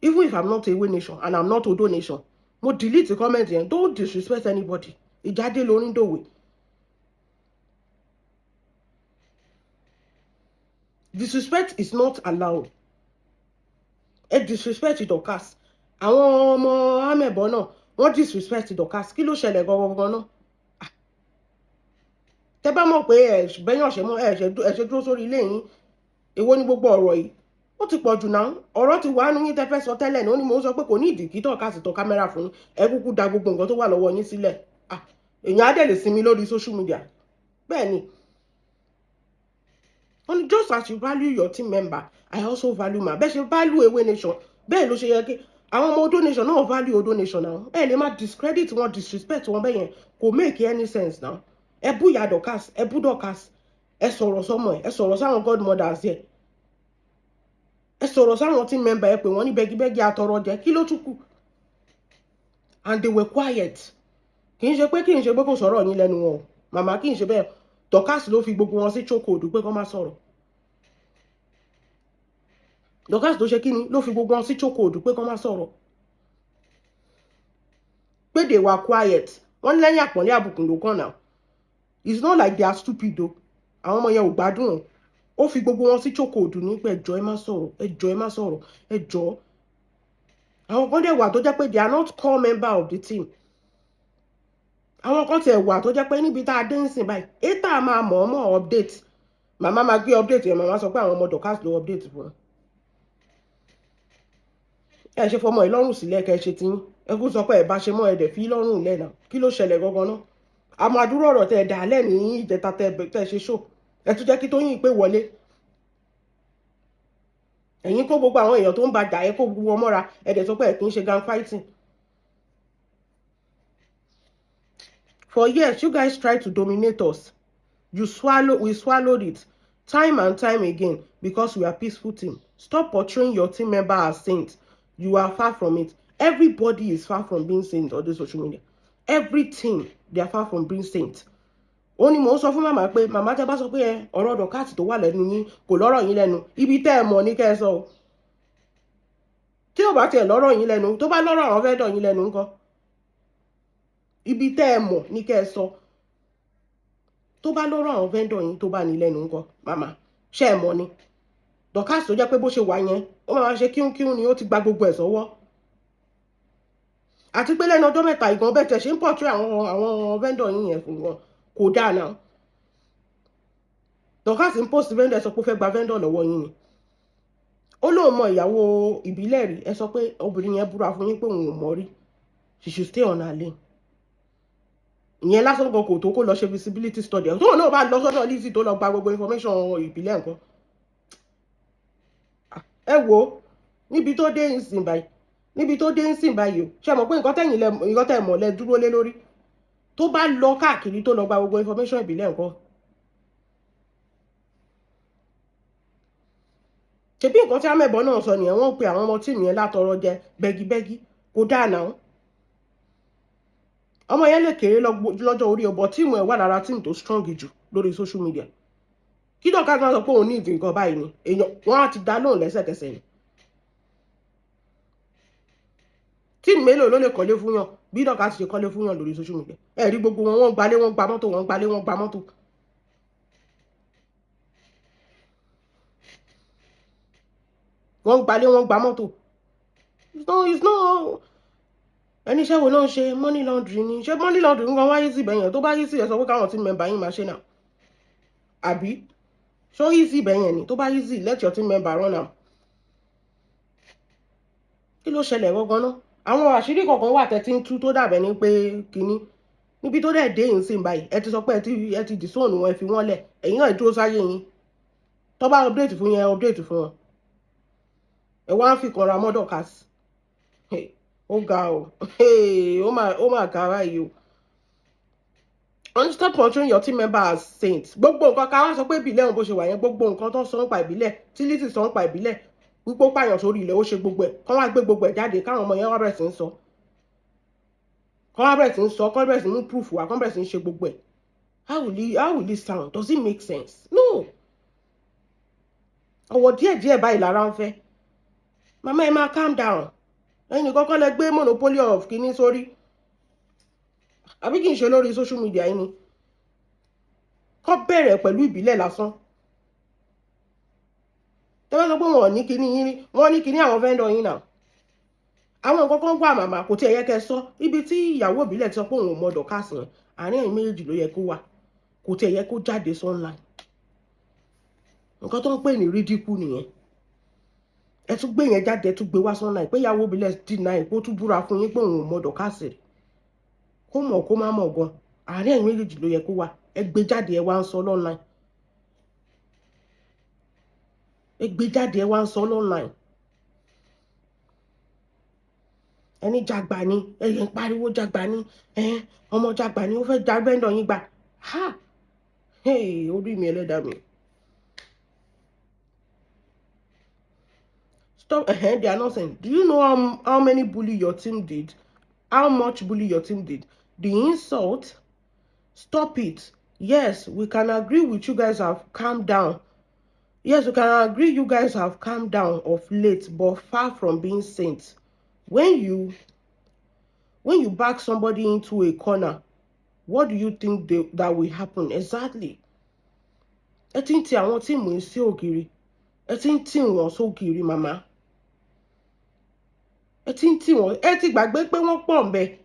Even if I'm not Ewé Nation and I'm not Odo Nation, mo delete comment yẹn. Don't disrespect anybody. Ìjáde lórí dòwe. Disrespect is not allowed. Ẹ disrespect Dorcas. Àwọn ọmọ amẹ̀bọ náà, wọ́n disrespect Dorcas. Kí ló ṣẹlẹ̀ gangan náà? Tẹ́ bá mọ̀ pé ẹ bẹ́yàn ṣe mọ́, ẹ ṣe dúró sórí ilé yín. Èwo ni gbogbo ọ̀rọ̀ yìí? Ó ti pọ̀ jù náà. Ọ̀rọ̀ ti wà nínú yín tẹ́ fẹ́ sọ tẹ́lẹ̀ ní. Ó ní mò ń sọ pé kò ní ìdí kí Dorcas tọ kámẹ́rà fún yín. Ẹ kúkú da gbogbo nǹkan tó wà lọ́wọ́ yín sílẹ̀. Èèyàn á dẹ̀ lè sinmi lórí social media. Bẹ́ẹ̀ ni. Wọ́n ní just as you value your team member, I also value my. Bẹ́ẹ̀ ṣe value Ewé Nation, bẹ́ẹ̀ ló ṣe yẹ kí àwọn ọmọ Odo Nation náà value Odo Nation náà. Ẹ lè má discredit wọn, disrespect wọn bẹ́ẹ̀ yẹn. Kò make any sense now. Ẹ bú ìyá Dorcas, ẹ bú Dorcas, ẹ sọ̀rọ̀ sọ́mọ ẹ, ẹ sọ̀rọ̀ sáwọn godmothers ẹ, ẹ sọ̀rọ̀ sáwọn team member, ẹ pè wọ́n ní bẹ́gibẹ́gi atọrọ jẹ. Kí ló tún kù? And they were quiet. Kì í ṣe pé kò sọ̀rọ̀ yín lẹ́nu wọn o. Màmá, kì í ṣe bẹ́ẹ̀. Dorcas ló fi gbogbo wọn sí chokehold pé kó má sọ̀rọ̀. Dorcas tó ṣe kí ni ló fi gbogbo wọn sí chokehold pé kó má sọ̀rọ̀. Pé they were quiet. Wọ́n ní lẹ́yìn àpọ̀nlé àbùkù ló kàn náà. It's not like they are stupid o. Àwọn ọmọ yẹn ò gbádùn o. Ó fi gbogbo wọn sí chokehold ní pé ẹjọ́ ẹ má sọ̀rọ̀, ẹjọ́ ẹ má sọ̀rọ̀, ẹjọ́. Àwọn kan dẹ̀ wà tó jẹ́ pé they are not core member of the team. Àwọn kan tiẹ̀ wà tó jẹ́ pé níbi tá a dé ń sìn báyìí, ètà máa mọ̀ọ́mọ̀ update. Màmá máa gbé update yẹn, màmá sọ pé àwọn ọmọ Dorcas ló update fún wọn. Ẹ ṣe fọmọ ìlọ́rùn sílẹ̀ kẹ́ ẹ ṣe tiyín. Ẹ kú sọ pé ẹ bá ṣe mọ́, ẹ dẹ̀ fi lọ́rùn lẹ̀ náà. Kí ló ṣẹlẹ̀ gangan náà? Àmọ́ àdúrà ọ̀rọ̀ tẹ dà lẹ́ ní ìjẹta tẹ ṣe show. Ẹ tún jẹ́ kí Tóyìn pé wọlé. Ẹ̀yin kó gbogbo àwọn èèyàn tó ń ba jà, ẹ kó gbogbo wọn mọ́ra. Ẹ dẹ̀ sọ pé ẹ kì í ṣe gang fighting. For years, you guys tried to dominate us. We swallowed it time and time again because we are peaceful team. Stop portraying your team member as saints. You are far from it. Everybody is far from being saint on this social media. Every team, they are far from being saint. Ó ní mò ń sọ fún màmá pé màmá, tẹ́ bá sọ pé ẹ ọ̀rọ̀ Dorcas tó wà lẹ́nu yín kò lọ́rọ̀ yín lẹ́nu, ibi tẹ́ ẹ mọ̀ ní kẹ́ ẹ sọ o. Tí ò bá tiẹ̀ lọ́rọ̀ yín lẹ́nu, tó bá lọ́rọ̀ àwọn fẹ́ dọ̀ yín lẹ́nu ńkọ́? Ibi tẹ́ ẹ mọ̀ ní kẹ́ ẹ sọ. Tó bá lọ́rọ̀ àwọn vendor yín tó bá ní lẹ́nu ńkọ́, màmá, ṣé ẹ mọ̀ ni? Dorcas tó jẹ́ pé bó ṣe wà yẹn, ó máa ṣe kíúnkíún ni, ó ti gba gbogbo ẹ̀ sọ́wọ́. Àti pé lẹ́nu ọjọ́ mẹ́ta ìgan bẹ́ẹ̀ tẹ̀ ṣe ń portray àwọn vendor yín yẹn fún wọn kò dáa náà. Dorcas ń post vendor, ẹ sọ pé ó fẹ́ gba vendor lọ́wọ́ yín ni. Ó lóun mọ ìyàwó ìbílẹ̀ rí, ẹ sọ pé obìnrin yẹn búra fún yín pé òun ò mọ̀ rí. She should stay on her lane. Ìyẹn lásán gan kò tó kó lọ ṣe visibility study. Tóun náà bá lọ sọ́dọ̀ Lizzy tó lọ gba gbogbo information ìbílẹ̀ nǹkan. Ẹ wo níbi tó dé ìsìn báyìí, níbi tó dé ìsìn báyìí o. Ṣé mọ̀ pé nǹkan tẹ̀yìn lẹ, nǹkan tẹ̀ mọ̀ lẹ dúró lé lórí. Tó bá lọ káàkiri tó lọ gba gbogbo information ìbílẹ̀ nǹkan. Ṣebí nǹkan tí amẹ̀bọ náà sọ nìyẹn, wọ́n pe àwọn ọmọ team yẹn látọrọ jẹ bẹ́gibẹ́gi, kò dáa náà. Ọmọ yẹn lè kéré lọ́jọ́ orí ọbọ̀, team ẹ̀ wà lára team tó strong jù lórí social media. Kí Dorcas máa sọ pé òun ní ìdí nǹkan báyìí ni, èèyàn wọ́n á ti dá lóhùn lẹ́sẹ̀kẹsẹ̀ ni. Team mélòó ló lè kọ́lé fún yàn bí Dorcas ṣe kọ́lé fún yàn lórí social media? Ẹ rí gbogbo wọn, wọ́n gbalé, wọ́n gba mọ́tò, wọ́n gbalé, wọ́n gba mọ́tò. Wọ́n gbalé, wọ́n gba mọ́tò. It's not ẹni iṣẹ́ wo náà ṣe money laundry ni. Ṣé money laundry ń gan wáyé sí ibẹ̀ yẹn? Tó bá yí sí, ẹ sọ pé káwọn team member yín máa ṣe náà. Àbí ṣó yí sí ibẹ̀ yẹn ni? Tó bá yí sí, let your team member run am. Kí ló ṣẹlẹ̀ gangan náà? Àwọn àṣírí kọ̀ọ̀kan wà tẹ́ ti ń tú tó dàbẹ̀ ní pé kínní. Níbi tó dẹ̀ dé ìsìn báyìí, ẹ ti sọ pé ẹ ti disown wọn, ẹ fi wọ́n lẹ̀. Ẹ̀yin náà dúró sáyé yín. Tó bá update fún yẹn, update fún wọn. Ẹ wá ń fi kanra mọ́ Dorkas. Ó ga o, ó mà ga báyìí o. Stop portraying your team member as saints. Gbogbo nǹkan ká wá sọ pé ìbílẹ̀ òun bó ṣe wà yẹn, gbogbo nǹkan tó sọ nípa ìbílẹ̀, tí Lizzy sọ nípa ìbílẹ̀, wípé ó pààyàn sórí ilẹ̀, ó ṣe gbogbo ẹ̀, kán wá gbé gbogbo ẹ̀ jáde, káwọn ọmọ yẹn wá bẹ̀rẹ̀ sí ń sọ, kán wá bẹ̀rẹ̀ sí ń sọ, kán bẹ̀rẹ̀ sí ń proof wá, kán bẹ̀rẹ̀ sí ń ṣe gbogbo ẹ̀. How will it sound? Does it make sense? No. Ọ̀wọ̀ díẹ̀ díẹ̀ báyìí lára ń fẹ́. Màmá, ẹ máa calm down. Ẹ̀yin kọ́kọ́ lẹ gbé monopoly of kíní sórí, àbí kì í ṣe lórí social media yìí ni kọ́ bẹ̀rẹ̀ pẹ̀lú ìbílẹ̀ lásán. Tẹ́ bá sọ pé wọn ò ní kíní yín rí, wọ́n ní kíní àwọn vendor yín náà. Àwọn nǹkan kan wà, màmá, kò tí ẹ yẹ kẹ́ sọ. Ibi tí ìyàwó ìbílẹ̀ ti sọ pé òun ò mọ Dorkas yẹn, àárín ẹ̀yin méjèèjì ló yẹ kó wà. Kò tí ẹ yẹ kó jáde online. Nǹkan tó ń pè ní ridicule nìyẹn. Ẹ tún gbé yẹn jáde, ẹ tún gbé wá online pé ìyàwó ìbílẹ̀ deny, pé ó tún búra fún yín pé òun ò mọ Dorkas rí. Kó mọ̀, kó má mọ̀ gan, àárín ẹ̀yin méjèèjì ló yẹ kó wà. Ẹ gbé jáde, ẹ wá ń sọ online. Ẹ gbé jáde, ẹ wá ń sọ online. Ẹni jàgbà ni ẹyẹ ń pariwo, jàgbà ni ẹ, ọmọ jàgbà ni, ó fẹ́ já vendor yín gbà. Ha, hey, orí mi, ẹlẹ́dàá mi. Stop. They are nonsense. Do you know how many bully your team did? How much bully your team did? The insult. Stop it. Yes, we can agree with you guys have calmed down. Yes, we can agree you guys have calmed down of late, but far from being saints. When you back somebody into a corner, what do you think that will happen? Exactly. Ẹ ti ń ti àwọn team yìí sí ògiri. Ẹ ti ń tì wọ́n sógiri, màmá. Ẹ ti ń tì wọ́n. Ẹ ti gbàgbé pé wọ́n pọ̀ ń bẹ.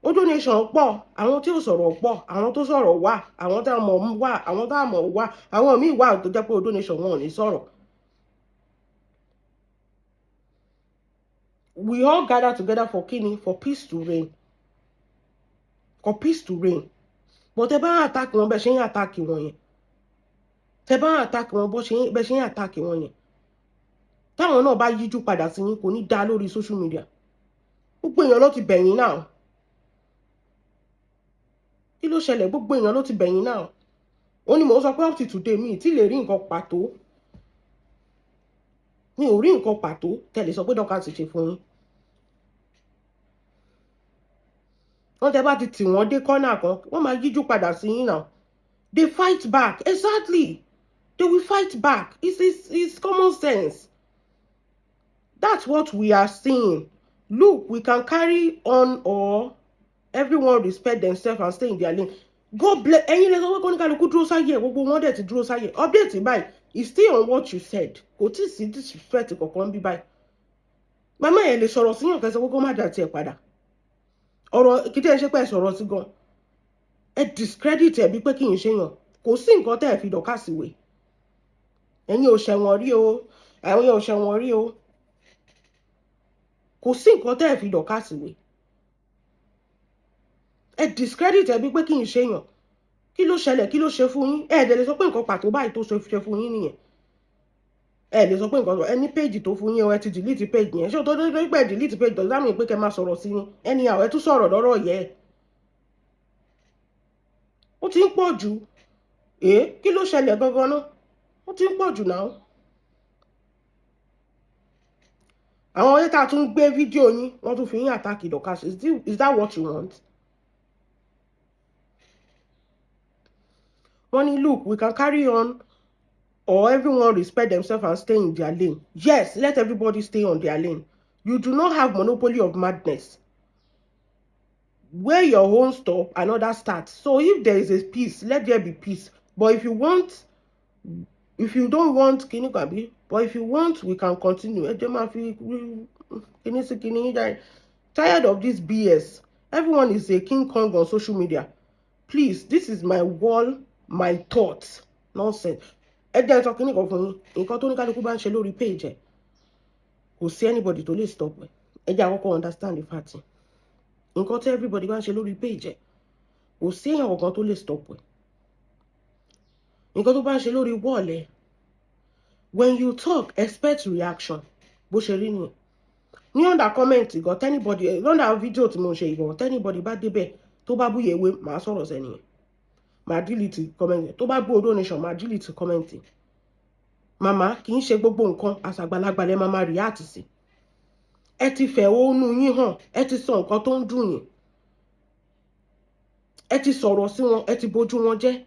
Odo Nation pọ̀, àwọn tí ò sọ̀rọ̀ pọ̀, àwọn tó sọ̀rọ̀ wà, àwọn tá a mọ̀ wà, àwọn tá a mọ̀ wà, àwọn míì wà tó jẹ́ pé Odo Nation wọn ò ní sọ̀rọ̀. We all gather together for kíni? For peace to reign. For peace to reign. But ẹ bá attack wọn bẹ́ẹ̀ ṣe ń attack wọn yẹn. Tẹ bá attack wọn bó ṣe bẹ́ẹ̀ ṣe ń attack wọn yẹn. Táwọn náà bá yíjú padà sí yín, kò ní dá lórí social media. Gbogbo èèyàn ló ti bẹ̀yìn náà. Kí ló ṣẹlẹ̀? Gbogbo èèyàn ló ti bẹ̀yìn náà. Ó ní mò ń sọ pé up to today, mi ì tí lè rí nǹkan pàtó. Mi ò rí nǹkan pàtó tẹ́ lè sọ pé Dorkas ṣe fún yín. Wọ́n tẹ́ bá ti tì wọ́n dé kọ́nà kan, wọ́n máa yíjú padà sí yín náà. They fight back. Exactly. They will fight back. It's common sense. That's what we are seeing. Look, we can carry on or everyone respect themselves and stay in their lane. God bless. Ẹ̀yin lẹ sọ pé kóníkálukú dúró sáyé ẹ̀, gbogbo wọn dẹ̀ ti dúró sáyé. Update báyìí is still on what you said. Kò tí ì sí disrespect kankan bí báyìí. Màmá yẹn lè sọ̀rọ̀ síyàn kẹsàn pé kó má dà tiẹ̀ padà. Ọ̀rọ̀ kìtẹ́ ẹ ṣe pé ẹ sọ̀rọ̀ sí gan. Ẹ discredit ẹ bí pé kì í ṣe yàn. Kò sí nǹkan tẹ́ ẹ fi Dorkas wé. Ẹ̀yin ò ṣẹ̀wọ̀n rí o. Àwọn yẹn ò ṣẹ̀wọ̀n rí o. Kò sí nǹkan tẹ́ ẹ fi Dorkas wé. Ẹ discredit ẹ bí pé kì í ṣe yàn. Kí ló ṣẹlẹ̀? Kí ló ṣe fún yín? Ẹ dẹ̀ lè sọ pé nǹkan pàtó báyìí tó ṣe fún yín nìyẹn. Ẹ lè sọ pé nǹkan ẹ ní page tó fún yín o, ẹ ti delete page yẹn. Ṣé o tó tó pé delete page tó dámì pé kẹ́ máa sọ̀rọ̀ sí ni? Anyhow, ẹ tún sọ̀rọ̀ lọ́rọ̀ yẹ. Ó ti ń pọ̀ jù. Kí ló ṣẹlẹ̀ gangan náà? Ó ti ń pọ̀ jù náà. Àwọn ọ̀rẹ́ tún gbé fídíò yín, wọ́n tún fi yín attack Dorkas. Is that what you want? Wọ́n ní look, we can carry on or everyone respect themselves and stay in their lane. Yes, let everybody stay on their lane. You do not have monopoly of madness. Where your own stop, another start. So if there is a peace, let there be peace. But if you want, if you don't want, kíní kàbí, but if you want, we can continue. Ẹ jẹ́ máa fi kíní sí kíní yín jáde. Tired of this BS. Everyone is a King Kong on social media. Please, this is my wall, my thoughts. Nonsense. Ẹ jẹ́ n sọ kíní kan fún yín. Nǹkan tó ní kálukú bá ń ṣe lórí page ẹ̀, kò sí anybody tó lè stop ẹ̀. Ẹ jẹ́ àkọ́kọ́ understand the fact. Nǹkan tí everybody bá ń ṣe lórí page ẹ̀, kò sí èèyàn kankan tó lè stop ẹ̀. Nǹkan tó bá ń ṣe lórí wall ẹ̀, when you talk, expect reaction. Bó ṣe rí nìyẹn. Ní under comment gan, tí anybody under video tí mo ṣe ìgbọ̀n, tí anybody bá débẹ̀ tó bá bú Yewé, màá sọ̀rọ̀ sẹ́ni yẹn, màá delete comment. Tó bá bú Odo Nation, màá delete comment. Màmá, kì í ṣe gbogbo nǹkan àṣàgbàlagbà lẹ máa máa react sí. Ẹ ti fẹ̀hónú yín hàn, ẹ ti sọ nǹkan tó ń dùn yín, ẹ ti sọ̀rọ̀ sí wọn, ẹ ti bójú wọn jẹ́.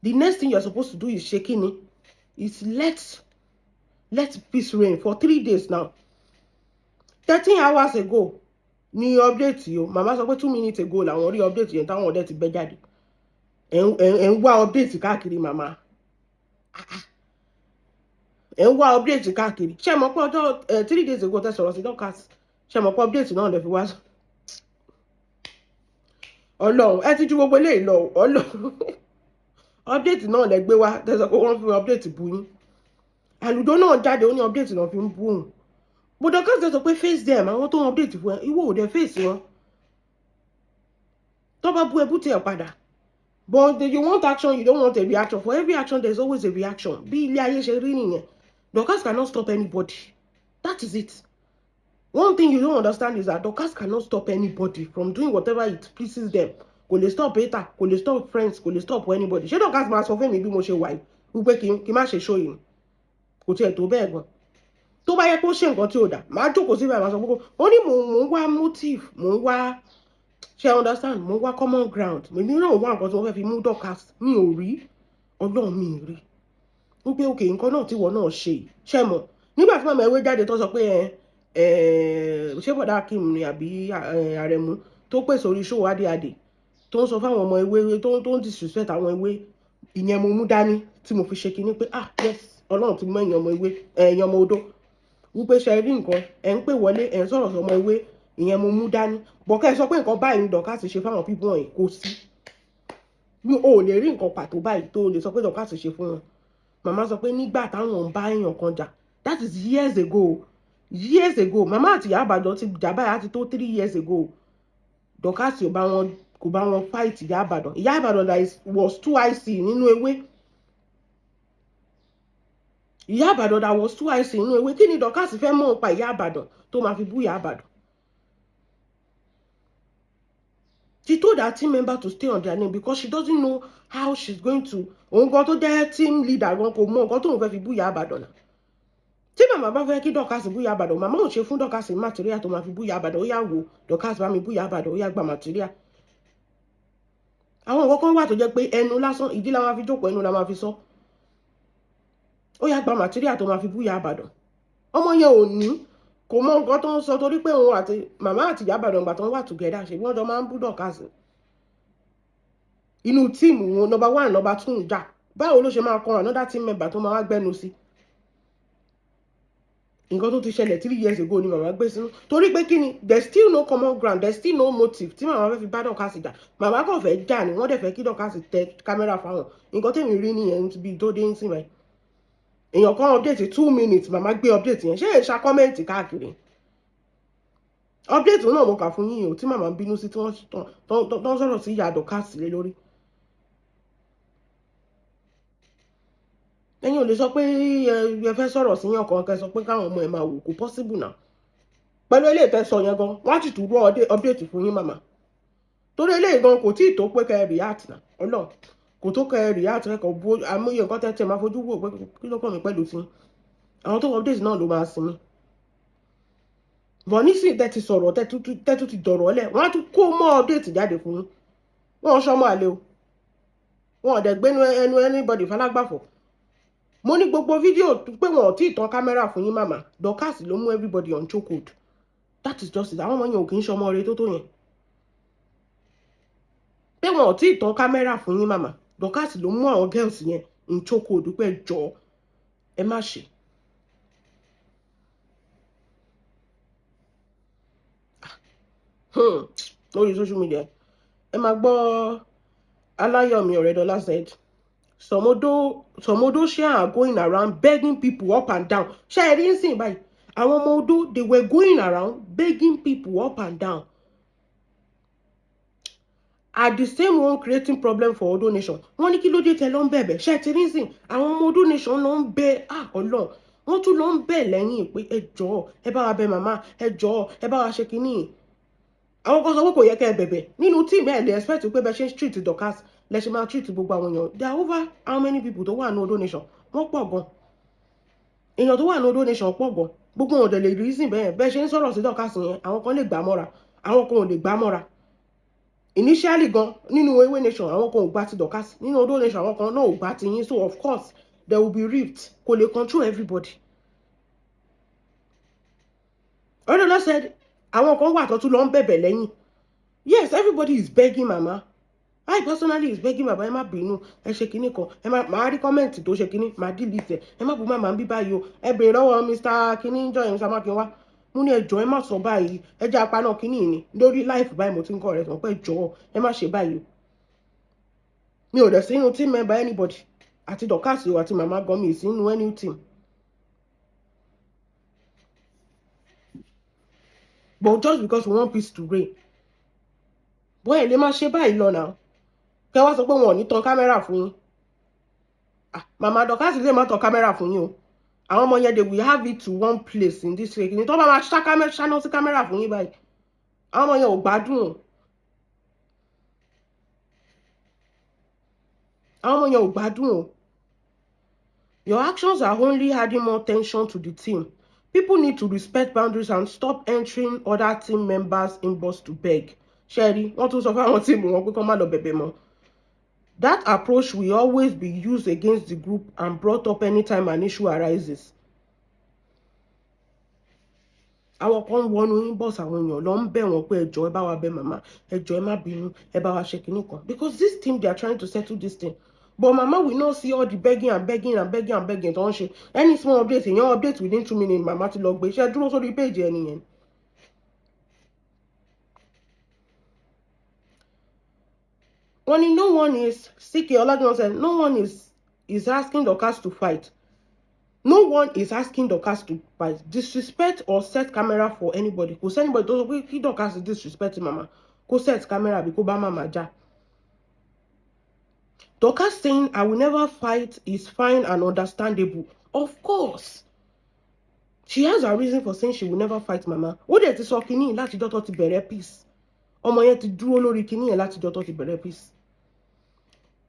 The next thing you're supposed to do is ṣe kí ni? Is let peace reign for 3 days now. 13 hours ago ní update yìí o. Màmá sọ pé 2 minutes ago làwọn rí update yẹn, táwọn ọdẹ ti gbẹ jáde. Ẹ̀ ń wá update káàkiri. Màmá, ẹ̀ ń wá update káàkiri. Ṣé mọ̀ pé ọjọ́ 3 days ago tẹ́ sọ̀rọ̀ sí Dorcas, ṣé mọ̀ pé update náà lè fi wá? Ọlọ́run, ẹ ti ju gbogbo eléyìí lọ. Ọlọ́run, update náà lẹ gbé wá, tẹ́ sọ pé wọ́n fi update bu yín. Àlùdó náà jáde, ó ní update náà fi ń bú òun. But Dorcas sọ pé face them, àwọn tó ń update fún ẹ. Ìwọ ò dé face wọn. Tó bá bú ẹ, bú tiẹ̀ padà. But you want action, you don't want a reaction. For every action, there is always a reaction. Bí ilé ayé ṣe rí nìyẹn. Dorcas cannot stop anybody. That is it. One thing you don't understand is that Dorcas cannot stop anybody from doing whatever it pleases them. Kò lè stop hater, kò lè stop friends, kò lè stop anybody. Ṣé Dorcas máa sọ fún mi bí mo ṣe wà yìí wípé kí n má ṣe show yìí? Kò tiẹ̀ tó bẹ́ẹ̀ gan. Tó bá yẹ kó ṣe nǹkan tí ò dà, máa jókòó síbẹ̀, máa sọ pé ó ní mò ń wá motive, mò ń wá, ṣe understand, mò ń wá common ground. Èmi náà wá nǹkan tí mo fẹ́ fi mú Dorcas, mi ò rí. Ọlọ́run, mi ò rí wípé òkè nǹkan náà tí wọ́n náà ṣe. Ṣe mọ̀ nígbà tí màmá ewé jáde tó sọ pé ẹ ṣé bọ̀dá Akim ni àbí Àrẹ̀mú tó pèsè orí show adéadé, tó ń sọ fáwọn ọmọ ewé, tó ń disrespect àwọn ewé, ìyẹn mo mú dání tí mo fi ṣe kinní pé, ah yes, Ọlọ́run ti mú ẹ̀yin ọmọ ewé, ẹ̀yin ọmọ odó, wípé ṣe rí nǹkan ẹ̀ ń pè wọlé, ẹ̀ ń sọ̀rọ̀ sọmọ ewé. Ìyẹn mo mú dání bọ̀kẹ́ sọ pé nǹkan báyìí ní Dorcas ṣe fáwọn people wọ̀nyí. Kò sí, mi ò lè rí nǹkan pàtó báyìí tó lè sọ pé Dorcas ṣe fún wọn. Màmá sọ pé nígbà táwọn ń bá èèyàn kan jà, that is years ago, years ago. Màmá àti ìyá Ìbàdàn ti jà báyìí á ti tó 3 years ago. Dorcas ò bá wọn, kò bá wọn fight ìyá Ìbàdàn. Ìyá Ìbàdàn that is, was 2IC nínú ewé. Ìyá Ìbàdàn that was 2IC nínú ewé. Kí ni Dorcas fẹ́ mọ̀ nípa ìyá Ìbàdàn tó máa fi bú ìyá Ìbàdàn? She told her team member to stay on their name because she doesn't know how she's going to. Òun gan tó jẹ́ team leader gan kò mọ nǹkan tóun fẹ́ fi bú ìyá Ìbàdàn náà. Tí màmá bá fẹ́ kí Dorcas bú ìyá Ìbàdàn, màmá ò ṣe fún Dorcas material tó máa fi bú ìyá Ìbàdàn. Ó yá, wò, Dorcas bá mi bú ìyá Ìbàdàn, ó yá, gba material. Àwọn nǹkan kan wà tó jẹ́ pé ẹnu lásán, ìdí la máa fi jókòó, ẹnu la máa fi sọ. Ó yá, gba material tó máa fi bú ìyá Ìbàdàn. Ọmọ yẹn ò ní, kò mọ nǹkan tó ń sọ, torí pé òun àti màmá àti ìyá Ìbàdàn gbà tó ń wà together, ṣe bí wọ́n jọ máa ń bú Dorcas inú team wọn. Number one, number two ń jà, báwo ló ṣe máa kan another team member tó máa wá gbẹ́nu sí? Nǹkan tó ti ṣẹlẹ̀ 3 years ago ni màmá gbé sínú, torí pé kí ni? There's still no common ground, there's still no motive tí màmá fẹ́ fi bá Dorcas jà. Màmá kàn fẹ́ jà ni, wọ́n dẹ̀ fẹ́ kí Dorcas tẹ camera fáwọn. Nǹkan tèmi rí nìyẹn bí tó dé ń sìn báyìí. Èèyàn kan update 2 minutes, màmá gbé update yẹn, ṣé èṣà comment káàkiri. Update náà mo kà fún yín o, tí màmá ń bínú sí, tí wọ́n tó ń sọ̀rọ̀ sí ìyá Dorcas lé lórí. Ẹ̀yin ò lè sọ pé ẹ fẹ́ sọ̀rọ̀ sí yàn kan, kẹ́ sọ pé káwọn ọmọ ẹ̀ máa wò. Kò possible náà. Pẹ̀lú eléyìí tẹ́ sọ yẹn gan, wọ́n á ti tún rú update fún yín, màmá, torí eléyìí gan kò tí ì tó pé kẹ́ ẹ react náà. Ọlọ́run, kò tó kẹ́ ẹ react. Kẹ́kọ̀ọ́ bó àmúyẹ nǹkan tẹ́ tẹ́ máa fojú wò pé kí ló kàn mí pẹ̀lú tí àwọn tó update náà ló máa sinmi bọ̀. Nísìnyí tẹ́ ti sọ̀rọ̀, tẹ́ tún ti dọ̀rọ̀ lẹ̀, wọ́n á tún kó mọ́ update jáde fún yín. Wọ́n ṣọmọ àlè o, wọn ò dẹ̀ gbénu ẹnu anybody falágbàfọ̀. Mo ní gbogbo fídíò pé wọn ò tí ì tán camera fún yín, màmá. Dorcas ló mú everybody on chokehold. That is just it. Àwọn ọmọ yẹn ò kì í ṣọmọ rẹ tó tó yẹn pé wọn ò tí ì tán camera fún yín, màmá. Dorcas ló mú àwọn girls yẹn in chokehold pé jọ, ẹ má ṣe. Lórí social media, ẹ máa gbọ́. Aláyọ̀mí Ọ̀rẹ́dọ́lá said some Odosian are going around begging people up and down. Ṣé ẹ rí ń sìn báyìí? Àwọn ọmọ odó, they were going around begging people up and down, are the same one creating problem for Odo Nation. Wọ́n ní kí ló dé tẹ lọ ń bẹ̀bẹ̀? Ṣé ẹ ti rí ń sìn? Àwọn ọmọ Odo Nation ló ń bẹ. Ah, Ọlọ́run. Wọ́n tún lọ ń bẹ̀ lẹ́yìn pé ẹ jọ̀ọ́, ẹ bá wa bẹ̀ màmá, ẹ jọ̀ọ́, ẹ bá wa ṣe kínní. Àwọn kan sọ pé kò yẹ kẹ́ ẹ bẹ̀bẹ̀ nínú team. Ẹ lè expect pé bẹ ṣe ń treat Dorcas lẹ ṣe máa treat gbogbo àwọn èèyàn. There are over how many people tó wà ní Odo Nation? Wọ́n pọ̀ gan. Èèyàn tó wà ní Odo Nation pọ̀ gan. Gbogbo wọn ò dẹ̀ lè reason bẹ́ẹ̀. Bẹ́ẹ̀ ṣe ń sọ̀rọ̀ sí Dorcas yẹn, àwọn kan lè gbà mọ́ra, àwọn kan ò lè gbà mọ́ra. Initially gan, nínú Ewé Nation, àwọn kan ò gbà ti Dorcas. Nínú Odo Nation, àwọn kan náà ò gbà ti yín. So of course there will be rift. Kò lè control everybody. Orelola said àwọn kan wà tó tún lọ ń bẹ̀bẹ̀ lẹ́yìn. Yes, everybody is begging mama. I personally is begging baba, ẹ má bínú, ẹ ṣe kinní kan, ẹ má máa rí comment tó ṣe kinní, máa delete ẹ. Ẹ má bu màmá ń bí báyìí o. Ẹ béèrè lọ́wọ́ Mr. Kinní jọ yẹn, Mr. Makinwa. Mo ní ẹ jọ̀ọ́, ẹ má sọ báyìí, ẹ jẹ́ apá náà kinní ni lórí live báyìí. Mo ti ń kọ́ rẹ̀ sọ pé ẹ jọ̀ọ́, ẹ má ṣe báyìí o. Mi ò dẹ̀ sínú team member anybody, àti Dorcas o, àti màmá gan, mi ì sínú any team. But just because we want peace to reign, bọ́ ẹ lè má ṣe báyìí lọ náà, kẹ wá sọ pé wọn ò ní tan camera fún yín. Ah, màmá Dorcas lè má tan camera fún yín o. Àwọn ọmọ yẹn, they will have it to one place in this way ní tó bá máa ṣáná sí camera fún yín báyìí. Àwọn ọmọ yẹn ò gbádùn o. Àwọn ọmọ yẹn ò gbádùn o. Your actions are only adding more tension to the team. People need to respect boundaries and stop entering other team members' inbox to beg. Ṣẹ́rí, wọ́n tún sọ fáwọn team wọn pé kó má lọ bẹ̀bẹ̀ mọ́. That approach will always be used against the group and brought up anytime an issue arises. Àwọn kan wọnú inbox àwọn èèyàn lọ ń bẹ̀ wọ́n pé ẹ jọ̀ọ́, ẹ bá wa bẹ̀ màmá, ẹ jọ̀ọ́, ẹ má bínú, ẹ bá wa ṣe kinní kan, because this team, they are trying to settle this thing. But mama will not see all the begging and begging and begging and begging tó ń ṣe. Any small update, èèyàn update within 2 minutes, màmá ti lọ gbé iṣẹ́ dúró sórí page ẹni yẹn. Wọ́n ní no one is CK Ọlájúwọ̀n said no one is asking Dorcas to fight. No one is asking Dorcas to fight, disrespect or set camera for anybody. Kò sí anybody tó sọ pé kí Dorcas disrespect mama, kó set camera àbí kó bá mama jà. Dorcas saying I will never fight is fine and understandable. Of course, she has her reason for saying she will never fight mama. Ó dẹ̀ ti sọ kínní látijọ́ tó ti bẹ̀rẹ̀ peace. Ọmọ yẹn ti dúró lórí kínní yẹn látijọ́ tó ti bẹ̀rẹ̀ peace.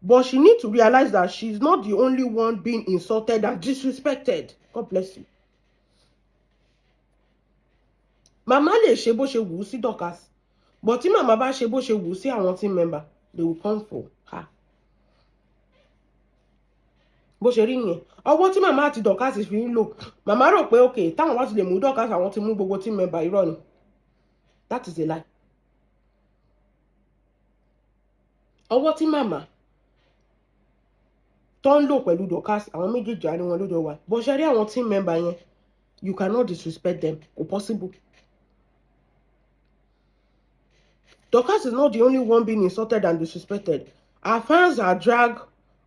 But she need to realize that she's not the only one being insulted and disrespected. God bless you. Màmá lè ṣe bó ṣe wù ú sí Dorcas, but tí màmá bá ṣe bó ṣe wù ú sí àwọn team member, they will come for her. Bó ṣe rí nìyẹn. Ọwọ́ tí màmá àti Dorcas fi ń lò, màmá rò pé okay, táwọn bá ti lè mú Dorcas, àwọn ti mú gbogbo team member. Irọ́ ni. That is a lie. Ọwọ́ tí màmá tó ń lò pẹ̀lú Dorcas, àwọn méjèèjì á ní wọn lójó wa. Bó ṣe rí àwọn team member yẹn, you cannot disrespect them. Kò possible. Dorcas is not the only one being insulted and disrespected. Her fans are dragged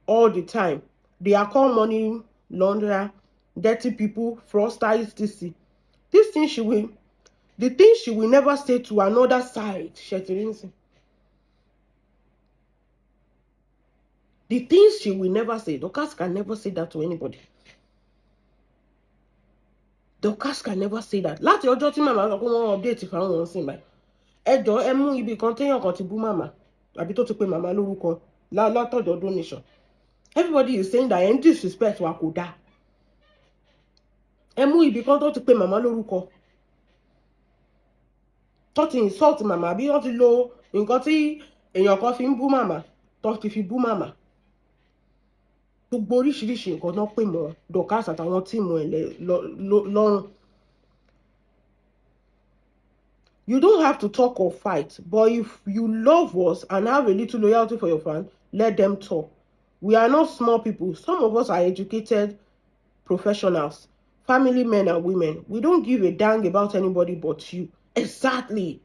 all the time. They are called money launderer, dirty people, fraudsters, etc. This thing she will, the thing she will never say to another side. Ṣètìlínsìn. The things she will never say. Dorcas can never say that to anybody. Dorcas can never say that. Láti ọjọ́ tí màmá sọ pé wọ́n update fáwọn wọn sìn báyìí. Ẹ jọ̀ọ́, ẹ mú ibi kan téèyàn kan ti bú màmá àbí tó ti pe màmá lórúkọ látọ̀dọ̀ donation. Everybody is saying that ẹ̀ ń disrespect wa, kò dáa. Ẹ mú ibi kan tó ti pe màmá lórúkọ, tó ti insult màmá, bí wọ́n ti lo nǹkan tí èèyàn kan fi ń bú màmá, tó ti fi bú màmá. Gbogbo oríṣiríṣi nǹkan náà pè mọ́ Dorcas àtàwọn team ẹ̀ lọ́rùn. You don't have to talk or fight, but if you love us and have a little loyalty for your fan, let them talk. We are not small people. Some of us are educated professionals, family men and women. We don't give a dang about anybody but you. Exactly.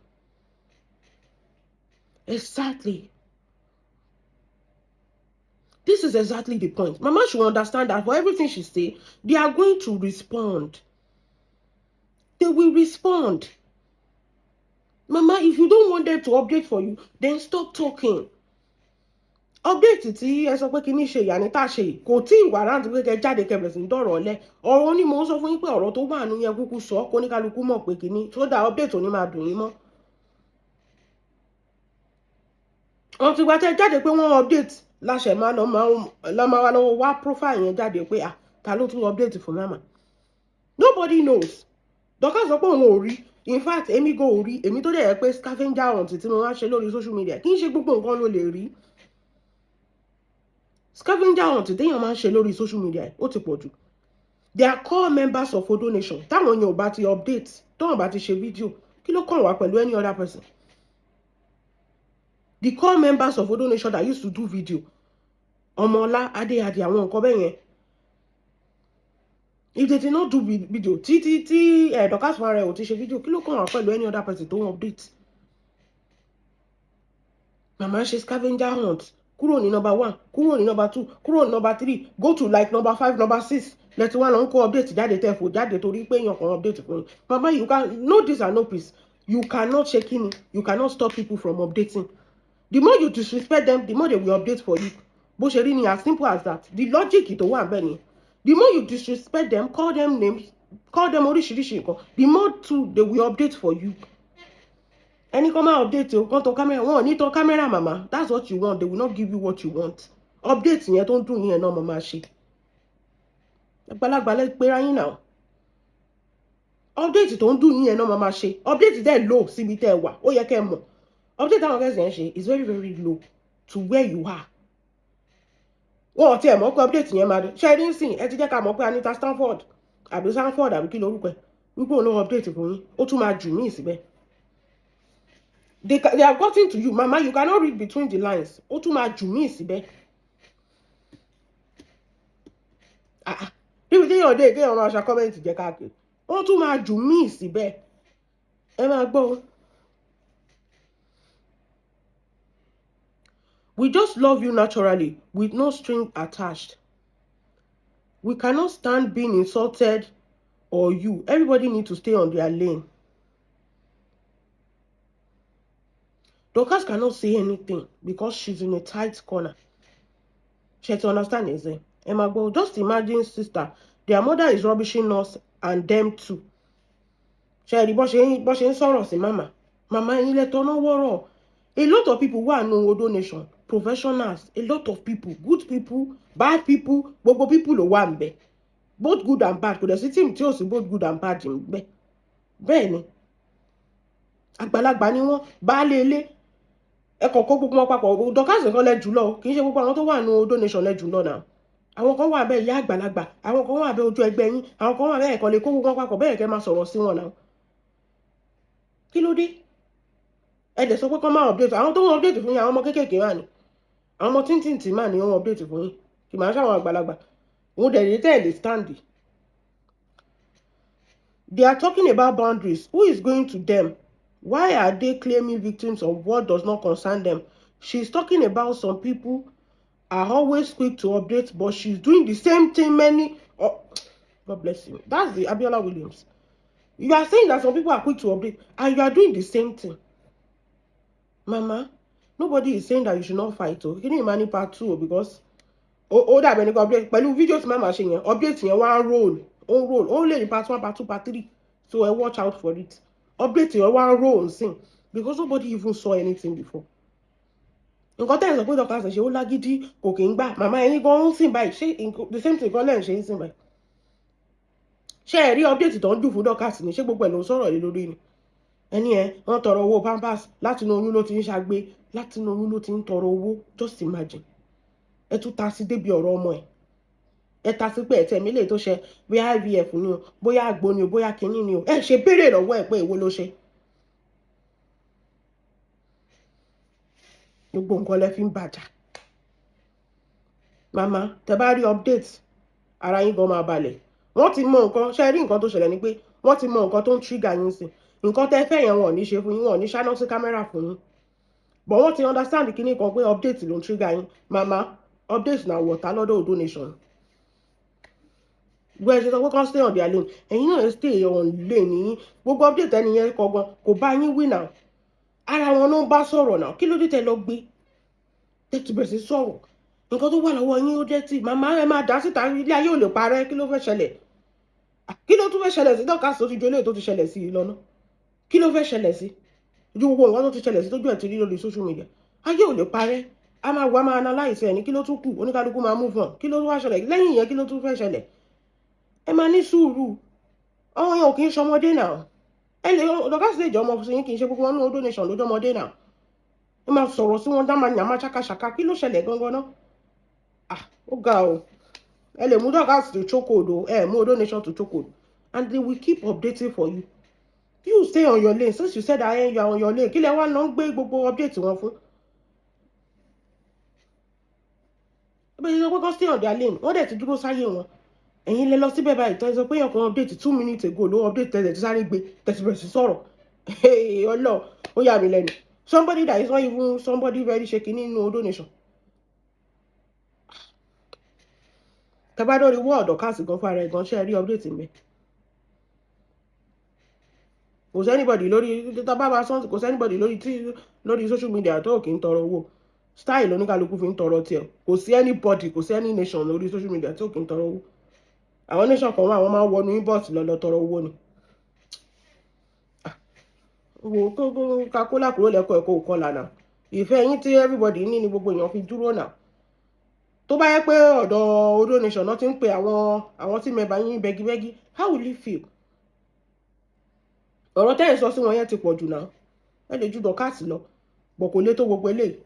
Exactly. This is exactly the point. Mama should understand that for everything she say, they are going to respond. They will respond. Mama, if you don't want them to update for you, then stop talking. Update tí ẹ sọ pé kíní ṣe ìyá ní tá a ṣe yìí kò tí ì wà rántí pé kẹ jáde kẹ bẹ̀rẹ̀ sí ní dọ̀rọ̀ ọ̀lẹ́. Ọ̀rọ̀ ni mò ń sọ fún yín pé ọ̀rọ̀ tó wà nù yẹn kúkú sọ kó ní kálukú mọ̀ pé kíní tó dá update ò ní máa dùn yín mọ́. Wọ́n ti gba tẹ́ jáde pé wọ́n update láṣẹ máa lọ máa wá lọ́wọ́ wá profile yẹn jáde pé ah, ta ló tún update fún mama? Nobody knows. Dorcas sọ pé òun ò rí. In fact, èmi go ò rí. Èmi tó dẹ̀ yẹ pé scavenger hunt tí mo máa ń ṣe lórí social media, kì í ṣe gbogbo nǹkan ló lè rí. Scavenger hunt téèyàn máa ń ṣe lórí social media, ó ti pọ̀ jù. They are core members of Odo Nation. Táwọn yẹn ò bá ti update, táwọn bá ti ṣe fídíò, kí ló kàn wá pẹ̀lú any other person? The core members of Odo Nation that used to do video, Ọmọọlá Adéadé, àwọn nǹkan bẹ́ẹ̀ yẹn, if they did not do video, tí Dorcas fúnra rẹ̀ ò ti ṣe fídíò, kí ló kàn wá pẹ̀lú any other person tó ń update? Màmá ṣe scavenger hunt kúrò ní number one, kúrò ní number two, kúrò ní number three, go to like number five, number six, lẹ́tí wá lọ ń kó update jáde, tẹ́ fò jáde torí pé èèyàn kan update fún yín. Mama, you can know this and no peace. You cannot ṣe kíni, you cannot stop people from updating. The more you disrespect them, the more they will update for you. Bó ṣe rí ni, as simple as that. The logic tó wà bẹ́ẹ̀ ni, the more you disrespect them, call them names, call them oríṣiríṣi nǹkan, the more too they will update for you. Ẹni kan máa update o, kan tan camera, wọn ò ní tan camera. Mama, that's what you want. They will not give you what you want. Update yẹn tó ń dùn yẹn náà mo máa ṣe. Àgbàlagbà lẹ pera yín náà. Update tó ń dùn yín yẹn náà mo máa ṣe. Update dẹ̀ low síbi tẹ́ ẹ wà. Ó yẹ kẹ́ ẹ mọ̀ update táwọn kẹsàn án ṣe is very very low to where you are. Wọn ò tiẹ̀ mọ̀ pé update yẹn máa ṣe é ní sìn. Ẹ ti jẹ́ ká mọ̀ pé Anita Stanford àbí Sanford àbí kí lorúkọ ẹ̀, wípé òun ló update fún yín. Ó tún máa jù míì síbẹ̀. They have gotten to you, mama. You cannot read between the lines. Ó tún máa jù míì síbẹ̀. Ah ah, níbi téèyàn dé, kéèyàn máa ṣa comment jẹ́ káàkiri, ó tún máa jù míì síbẹ̀. Ẹ máa gbọ́. We just love you naturally with no string attached. We cannot stand being insulted or you. Everybody need to stay on their lane. Dorcas cannot say anything because she's in a tight corner. She to understand is it? Ẹ máa gbọ́, just imagine, sister, their mother is rubbishing us and them too. Ṣé rí bó ṣe ń sọ̀rọ̀ sí màmá? Màmá, ẹ̀yin lẹ tọ́nà wọ́rọ̀. A lot of people wà nù Odo Nation, professionals, a lot of people, good people, bad people, gbogbo people ló wà ńbẹ̀. Both good and bad. Kò dẹ̀ sí team tí ò sí both good and bad ńbẹ̀. Bẹ́ẹ̀ ni, àgbàlagbà ni wọ́n, baálé ilé. Ẹ kàn kó gbogbo wọn papọ̀. Dorcas nìkan lẹ jùlọ, kì í ṣe gbogbo àwọn tó wà nù Odo Nation lẹ jùlọ náà. Àwọn kan wà bẹ́ẹ̀, ìyá àgbàlagbà, àwọn kan wà bẹ́ẹ̀, ojú ẹgbẹ́ yín, àwọn kan wà bẹ́ẹ̀. Kàn lè kó gbogbo wọn papọ̀ bẹ́ẹ̀ kẹ́ máa sọ̀rọ̀ sí wọn náà. Kí ló dé? Ẹ dẹ̀ sọ pé kán máa update. Àwọn tó ń update fún yín, àwọn ọmọ kéékèèké wà ní, àwọn ọmọ tíntìntì mà ní wọ́n update fún yín, kì máa ṣàwọn àgbàlagbà òun dẹ̀ rí tẹ́ẹ̀lì stand. They are talking about boundaries. Who is going to them? Why are they claiming victims of what does not concern them? She's talking about some people are always quick to update, but she's doing the same thing many. Oh, God bless you. That's the Abiola Williams. You are saying that some people are quick to update and you are doing the same thing. Mama, nobody is saying that you should not fight o. Kí ni ìmọ̀ ní part two o? Because ó dàbẹ̀ ní update pẹ̀lú fídíò tí màmá ṣe yẹn, update yẹn wá ń roll, ó ń roll, ó lè ní part one, part two, part three, so ẹ watch out for it. Update yẹn wá ń roll nsìn because nobody even saw anything before. Nǹkan tẹ́ ẹ̀ sọ pé Dorcas ṣe, ó lágídí, kò kì í gbà. Màmá, ẹ̀yin gan ń sìn báyìí, ṣé the same thing kan lẹ́ ń ṣe ń sìn báyìí? Ṣé ẹ rí update tó ń jù fún Dorcas ni? Ṣé gbogbo ẹ̀ ló ń sọ̀rọ̀ lé lórí ni? Ẹni ẹ wọ́n tọrọ owó pampers, láti inú oyún ló ti ń ṣagbe, láti inú oyún ló ti ń tọrọ owó. Just imagine. Ẹ tún ta sí débi ọ̀rọ̀ ọmọ ẹ̀. Ẹ ta sí pé ẹ̀ tẹ̀mí lè tó ṣe, bóyá IVF ni o, bóyá àgbo ni o, bóyá kinní ni o. Ẹ ṣe béèrè lọ́wọ́ ẹ̀ pé èwo ló ṣe. Gbogbo nǹkan lẹ fi ń bàjá. Màmá, tẹ bá rí update, ara yín gan máa balẹ̀. Wọ́n ti mọ nǹkan. Ṣe rí nǹkan tó ṣẹlẹ̀ ni pé wọ́n ti mọ nǹkan tó ń trigger yín sí. Nǹkan tẹ́ fẹ́ yẹn, wọn ò ní ṣe fún yín, wọn ò ní ṣáná sí camera fún yín, but wọ́n ti understand kíní kan pé update ló ń trigger yín. Màmá, update na water lọ́dọ̀ Odo Nation. Gbọ́, ẹ ṣe sọ pé kán stay on their lane, ẹ̀yin náà stay on lane yín. Gbogbo update ẹni yẹn kọ̀ọ̀kan kò bá yín wí náà, ara wọn ló ń bá sọ̀rọ̀ náà. Kí ló dé tẹ́ lọ gbé? Tẹ́tí bẹ̀rẹ̀ sí sọ̀rọ̀, nǹkan tó wà lọ́wọ́ yín ó jẹ́ tí màmá ẹ máa dá síta. Ilé ayé ò lè parẹ́. Kí ló fẹ́ ṣẹlẹ̀? Kí ló tún fẹ́ ṣẹlẹ̀ sí Dorcas tó ti ju eléyìí tó ti ṣẹlẹ̀ sí i lọ́nà? Kí ló fẹ́ ṣẹlẹ̀ sí ju gbogbo nǹkan tó ti ṣẹlẹ̀ sí tójú ẹ̀ ti rí lórí social media? Ayé ò lè parẹ́. A máa wá, máa analyse ẹ̀ ní kí ló tún kù, oníkálukú máa move on. Kí ló wá ṣẹlẹ̀ lẹ́yìn ìyẹn? Kí ló tún fẹ́ ṣẹlẹ̀? Ẹ máa ní sùúrù. Àwọn yẹn ò kì í ṣọmọdé náà. Ẹ lè Dorcas lè jẹ́ ọmọ fún yín, kì í ṣe gbogbo wọn ní Odo Nation lójọ́ ọmọdé náà. Ẹ máa sọ̀rọ̀ sí wọn dáma yàmá ṣàkàṣàkà. Kí ló ṣẹlẹ̀ gangan náà? Ah, ó ga o. Ẹ lè mú Dorcas to chokehold o, ẹ mú Odo Nation to chokehold, and they will keep updating for you. You stay on your lane. Since you said that you are on your lane, kí lẹ wá lọ ń gbé gbogbo update wọn fún? Ẹ bẹ́ẹ̀ sọ pé kó stay on their lane, wọ́n dẹ̀ ti dúró sáyé wọn. Ẹ̀yin lẹ lọ síbẹ̀ báyìí tó ẹ sọ pé èèyàn kan update 2 minutes ago ló update, tẹ̀lé tí sáré gbé tẹ̀sí bẹ̀rẹ̀ sí sọ̀rọ̀. Ọlọ́ ó yà mí lẹ́nu. Somebody that is not even somebody very shaky nínú Odo Nation. Tẹ́ bá dórí wọ́ọ̀dọ̀ Dorcas gan fún ara ẹ̀ gan, ṣe rí update mi? Kò sí anybody lórí tá bá máa sọ́n, kò sí anybody lórí tí lórí social media tó kì í tọrọ owó. Style oníkálukú fi ń tọrọ tiẹ̀. Kò sí anybody, kò sí any nation lórí social media tó kì í tọrọ owó. Àwọn nation kan wà, àwọn máa ń wọnú inbox lọ lọ tọrọ owó ni. Wo kó kakólà kúrò lẹ́kọ̀ọ́ ẹ̀kọ́ òkọlà náà. Ìfẹ́ yín tí everybody ní ni gbogbo èèyàn fi dúró náà. Tó bá yẹ pé ọ̀dọ̀ Odo Nation náà ti ń pe àwọn tí mẹ́ba yín bẹ́gibẹ́gi, how will you feel? Ọ̀rọ̀ tẹ́ ẹ̀ sọ sí wọn yẹn ti pọ̀ jù náà. Ẹ lè ju Dorcas lọ bọ̀, kò lè tó gbogbo eléyìí.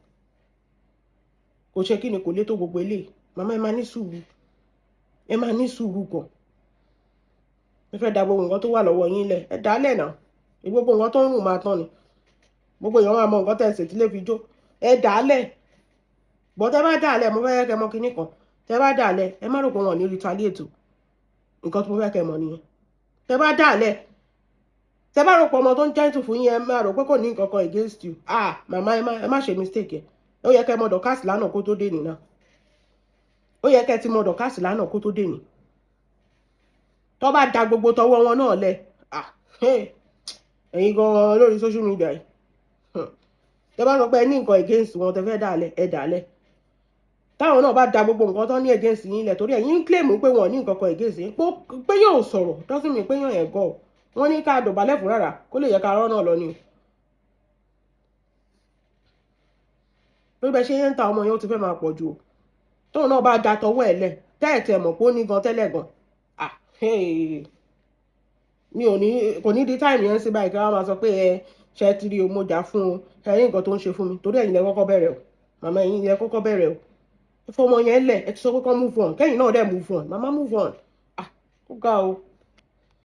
Kò ṣe kí ni, kò lè tó gbogbo eléyìí. Màmá, ẹ máa ní sùúrù, ẹ máa ní sùúrù gan. Ẹ fẹ́ da gbogbo nǹkan tó wà lọ́wọ́ yín lẹ̀, ẹ dá lẹ̀ náà. Gbogbo nǹkan tó ń rùn máa tán ni, gbogbo èèyàn máa mọ nǹkan tẹ̀ ṣe tí lè fi jó. Ẹ dá lẹ̀ bọ́. Tẹ́ bá dá lẹ̀, mo fẹ́ kẹ́ mọ̀ kinní kan. Tẹ́ bá dá lẹ̀, ẹ má rò pé wọn ò ní retaliate o. Nǹkan tí mo fẹ́ kẹ́ mọ̀ nìyẹn. Tẹ́ bá dá lẹ̀, tẹ́ bá rò pé ọmọ tó ń gentle fún yín, ẹ má rò pé kò ní nǹkan kan against you. Ah, màmá, ẹ má ṣe mistake. Ẹ ó yẹ kẹ́ mọ̀ Dorcas lánàá kó tó dé nìyẹn. Ó yẹ kẹ́ ti mọ̀ Dorcas lánàá kó tó dé ní. Tó bá da gbogbo tọwọ́ wọn náà lẹ̀, ah, ẹ̀yin gan-an lórí social media yìí, tẹ́ bá sọ pé ẹ ní nǹkan against wọn, tẹ́ fẹ́ dà lẹ̀, ẹ dà lẹ̀. Táwọn náà bá da gbogbo nǹkan tó ní against yín lẹ̀, torí ẹ̀yin ń claim pé wọn ò ní nǹkan kan against yín, pé yóò sọ̀rọ̀ doesn't mean pé yóò yẹn gọ̀. Wọ́n ní ká dọ̀bálẹ̀ fún rárá kó lè yẹ ká rọ́ náà lọ ni o. Lórí bẹ́ẹ̀ ṣe ń ta ọmọ yẹn, ó ti fẹ́ máa pọ̀ jù o. Tóun náà bá da tọwọ́ ẹ̀ lẹ̀, tẹ́ẹ̀tẹ̀ mọ̀ pé ó ní gan tẹ́lẹ̀ gan, ah, mi ò ní kò ní di time yẹn sí báyìí kí wọ́n máa sọ pé ẹ ṣe ti rí o, mo jà fún o, ẹ rí nǹkan tó ń ṣe fún mi. Torí ẹ̀yin lẹ kọ́kọ́ bẹ̀rẹ̀ o. Màmá, ẹ̀yin lẹ kọ́kọ́ bẹ̀rẹ̀ o. Ẹ fọmọ yẹn lẹ̀. Ẹ ti sọ pé kán move on, kẹ́yìn náà dẹ̀ move on. Màmá, move on. Ah, ó ga o.